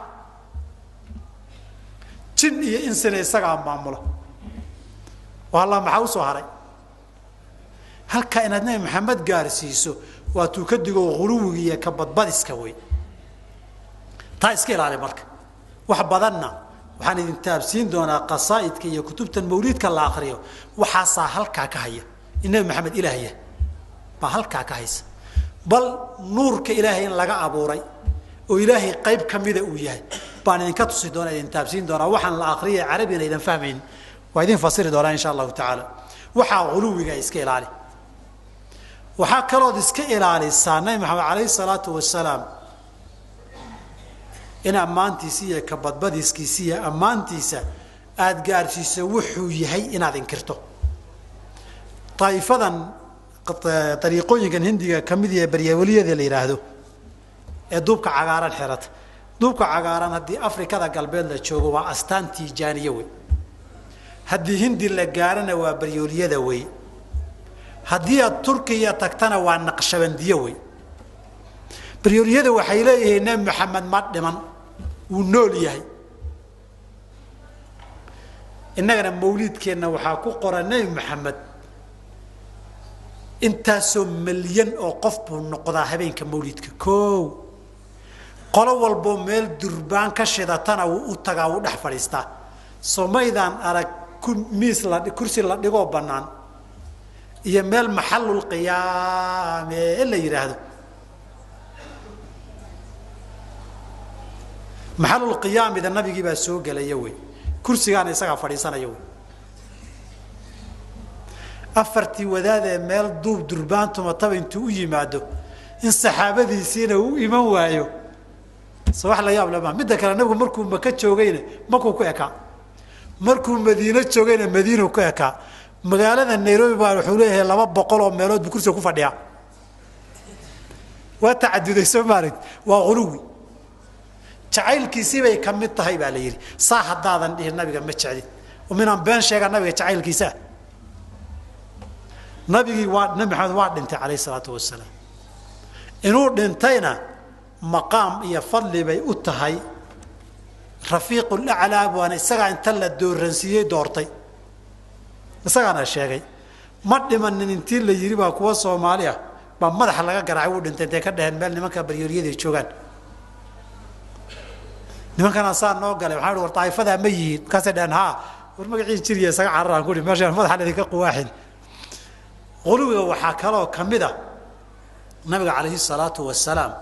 Speaker 1: jin iyo insina isagaa maamulo. Alla maxaa usoo haray? Halkaa inaad Nabi Maxamed gaarsiiso waa tuu ka digo huluwiga iyo ka badbadiska wey. Taa iska ilaali. Marka wax badanna waxaan idin taabsiin doonaa qasaa'idka iyo kutubtan mawliidka la akriyo, waxaasaa halkaa ka haya in Nabi Maxamed ilaahya baa halkaa ka haysa, bal nuurka ilaahay in laga abuuray oo ilaahay qayb kamida uu yahay baan idinka tusi doonaa, idin taabsiin doonaa. Waxaan la akriyay carabina idan fahmayn waa idin fasiri doonaa insha allahu tacaala. Waxaa huluwiga iska ilaali. Waxaa kalood iska ilaalisaa Nabi Maxamed calayhi salaatu wasalaam in ammaantiisa iyo kabadbadiskiisa iyo ammaantiisa aada gaarsiiso wuxuu yahay inaad inkirto. Daa'ifadan dariiqooyinkan hindiga kamid yahe baryaweliyada la yidhaahdo ee duubka cagaaran xirata. Duubka cagaaran haddii Afrikada galbeed la joogo waa astaan tiijaaniye wey, haddii hindi la gaarana waa baryooliyada wey, haddii aad Turkiya tagtana waa naqshabandiye wey. Baryooliyada waxay leeyihiin Nabi Maxamed ma dhiman, wuu nool yahay. Innagana mawliidkeenna waxaa ku qoran Nabi Maxamed intaasoo milyan oo qof buu noqdaa habeenka mawliidka. Koow qolo walboo meel durbaan ka shidatana wuu u tagaa, wuu dhex fadhiistaa. Soomaydaan arag miis la kursi la dhigoo bannaan iyo meel maxalulqiyaame la yidhaahdo. Maxalulqiyaamida nabigii baa soo gelaya wey, kursigaana isagaa fadhiisanaya wey. Afartii wadaadee meel duub durbaantumataba intuu u yimaado in saxaabadiisiina uu iman waayo, so wax la yaab le maa. Midda kale nabigu markuu maka joogayna makuu ku ekaa, Markuu Madiino joogayna Madiinu ku ekaa. Magaalada Nairobi baa wuxuu leeyahay 200 oo meelood buu kursiga ku fadhiyaa. Waa tacaduday, soo maaragt? Waa ghuluwi. Jacaylkiisii bay ka mid tahay baa la yidhi. Saa haddaadan dhihin nabiga ma jeclid, minaan been sheegaa nabiga jacaylkiisaa. Nabigii waa Nabi Maxamed, waa dhintay calayhi salaatu wasalaam. Inuu dhintayna maqaam iyo fadli bay u tahay. Rafiiqulaclaa waana isagaa inta la dooransiiyey doortay, isagaana sheegay. Ma dhimanin intii la yidhi baa kuwa Soomaali ah baa madaxa laga garaacay, wuu dhintay intay ka dheheen meel nimanka baryooriyada joogaan. Nimankana saa noo galay, waxaan war daa'ifadaa ma yihiin? Markaasay dheheen haa. War magaciin jiriya isaga cararaan kuhi, meeshaan madaxa laydinka quwaaxin. Quluwiga waxaa kaloo ka mid ah nabiga calayhi salaatu wasalaam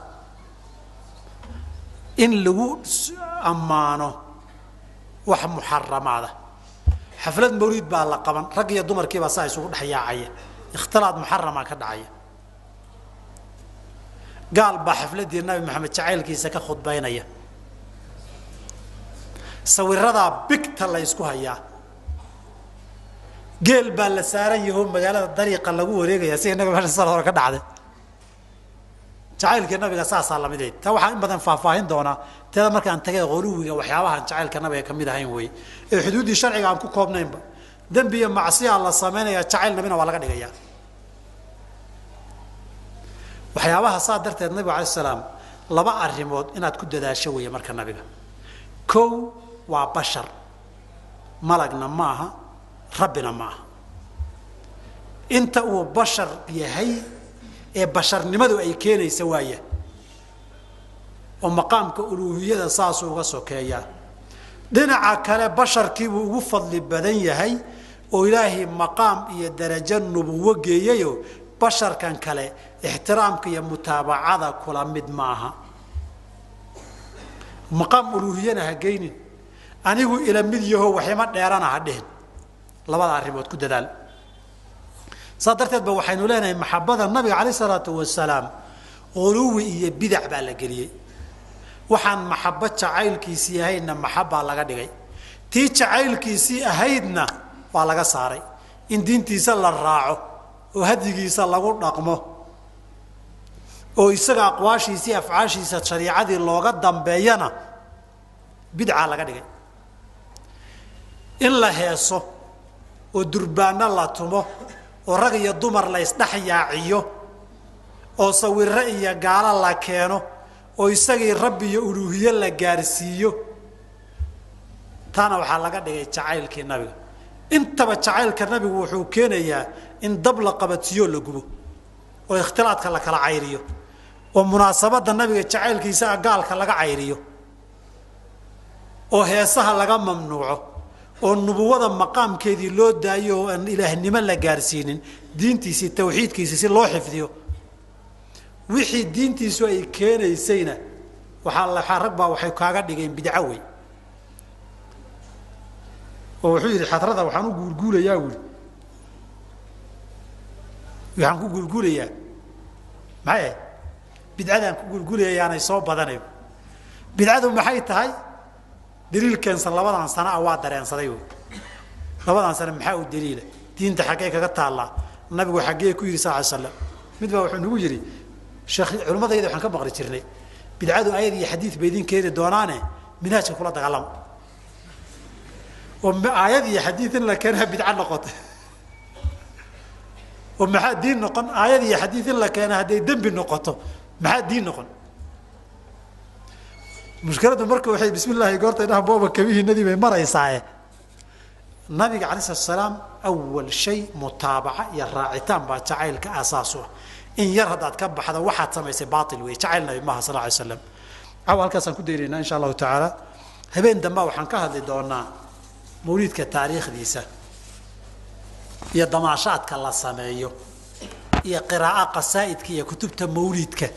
Speaker 1: in lagu ammaano wax muxaramaada. Xaflad mawlid baa la qaban, rag iyo dumarkiibaa saa isugu dhex yaacaya, ikhtilaad muxarama ka dhacaya. Gaal baa xafladdii Nabi Maxamed jacaylkiisa ka khudbaynaya, sawiradaa bigta la ysku hayaa, geel baa la saaran yahoo magaalada dariiqa lagu wareegaya si innaga meesha sal hore ka dhacday. Jacaylkii nabiga saasaa lamideed. Taa waxaan in badan faahfaahin doonaa teeda markaan tagay. Quluwiga waxyaabahaan jacaylka nabiga kamid ahayn wey ee xuduuddii sharciga aan ku koobnaynba. Dembi iyo macsiyaa la sameynaya, jacayl nabina waa laga dhigayaa waxyaabaha. Saa darteed nabiga alay salaam laba arrimood inaad ku dadaasho weeye marka nabiga. Kow, waa bashar, malagna maaha, rabbina maaha. Inta uu bashar yahay ee basharnimadu ay keenaysa waaya oo maqaamka uluuhiyada saasuu uga sokeeyaa. Dhinaca kale basharkiibuu ugu fadli badan yahay oo Ilaahay maqaam iyo darajo nubuwo geeyayo. Basharkan kale ixtiraamka iyo mutaabacada kula mid maaha. Maqaam uluuhiyana ha geynin, anigu ila mid yaho waxima dheerana ha dhihin. Labada arrimood ku dadaal. Saa darteed ba waxaynu leenahay maxabada nabiga calayh isalaatu wasalaam ghuluwi iyo bidac baa la geliyey. Waxaan maxabo jacaylkiisii ahaydna maxabbaa laga dhigay, tii jacaylkiisii ahaydna waa laga saaray. In diintiisa la raaco oo hadyigiisa lagu dhaqmo oo isaga aqwaashiisii afcaashiisa shariicadii looga dambeeyana bidcaa laga dhigay. In la heeso oo durbaano la tumo oo rag iyo dumar la isdhex yaaciyo oo sawiro iyo gaalo la keeno oo isagii rabbi iyo uluuhiye la gaarsiiyo, taana waxaa laga dhigay jacaylkii nabiga. Intaba jacaylka nabigu wuxuu keenayaa in dab la qabatiyo, la gubo oo ikhtilaadka la kala cayriyo oo munaasabadda nabiga jacaylkiisa gaalka laga cayriyo oo heesaha laga mamnuuco oo nubuwada maqaamkeedii loo daayo oo aan ilaahnimo la gaarsiinin, diintiisii tawxiidkiisii si loo xifdiyo. Wixii diintiisu ay keenaysayna waxaa rag baa waxay kaaga dhigeen bidco wey. Oo wuxuu yidhi xadrada waxaan u guurguulayaa, wuli waxaan ku guurguulayaa maxay ahayd? Bidcadaan ku guurguulaya yaanay soo badanayn. Bidcadu maxay tahay? Daliil keensan labadan sano ah waa dareensaday wy. Labadan sano maxaa u daliila? Diinta xaggee kaga taallaa? Nabigu xaggee ku yidhi sal ly slam? Mid baa wuxuu nagu yidhi, sheekh, culimadayda waxaan ka maqli jirnay bidcadu ayad iyo xadiid bay idin keeni doonaane, minhaajka kula dagaalama. Oo aayad iyo xadiid in la keenaa bidca noqota oo maxaa diin noqon? Aayad iyo xadiid in la keena hadday dembi noqoto, maxaa diin noqon? Mushkiladdu marka waxay bismi llahi goorta idhaha booba kabihiinadii bay maraysaaye. Nabiga alay slat salaam awal shay mutaabaca iyo raacitaan baa jacaylka aasaas u ah. In yar haddaad ka baxdo waxaad samaysay baail wey, jacayl nabi maaha sal lay slam. Cawa halkaasaan ku daynaynaa insha allahu tacaala. Habeen dambaa waxaan ka hadli doonaa mawliidka taariikhdiisa iyo damaashaadka la sameeyo iyo qiraa'o qasaa'idka iyo kutubta mawliidka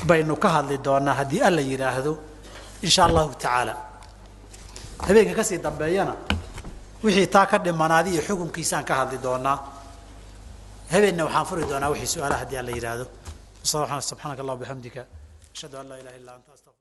Speaker 1: baynu ka hadli doonaa haddii alla yidhaahdo insha allahu tacaala. Habeenka kasii dambeeyana wixii taa ka dhimanaadi iyo xukunkiisaan ka hadli doonaa. Habeenna waxaan furi doonaa wixii su-aalaha haddii alla yidhaahdo. Subxaanaka allah bixamdika, ashhadu an laa ilaha illa anta astaqfir.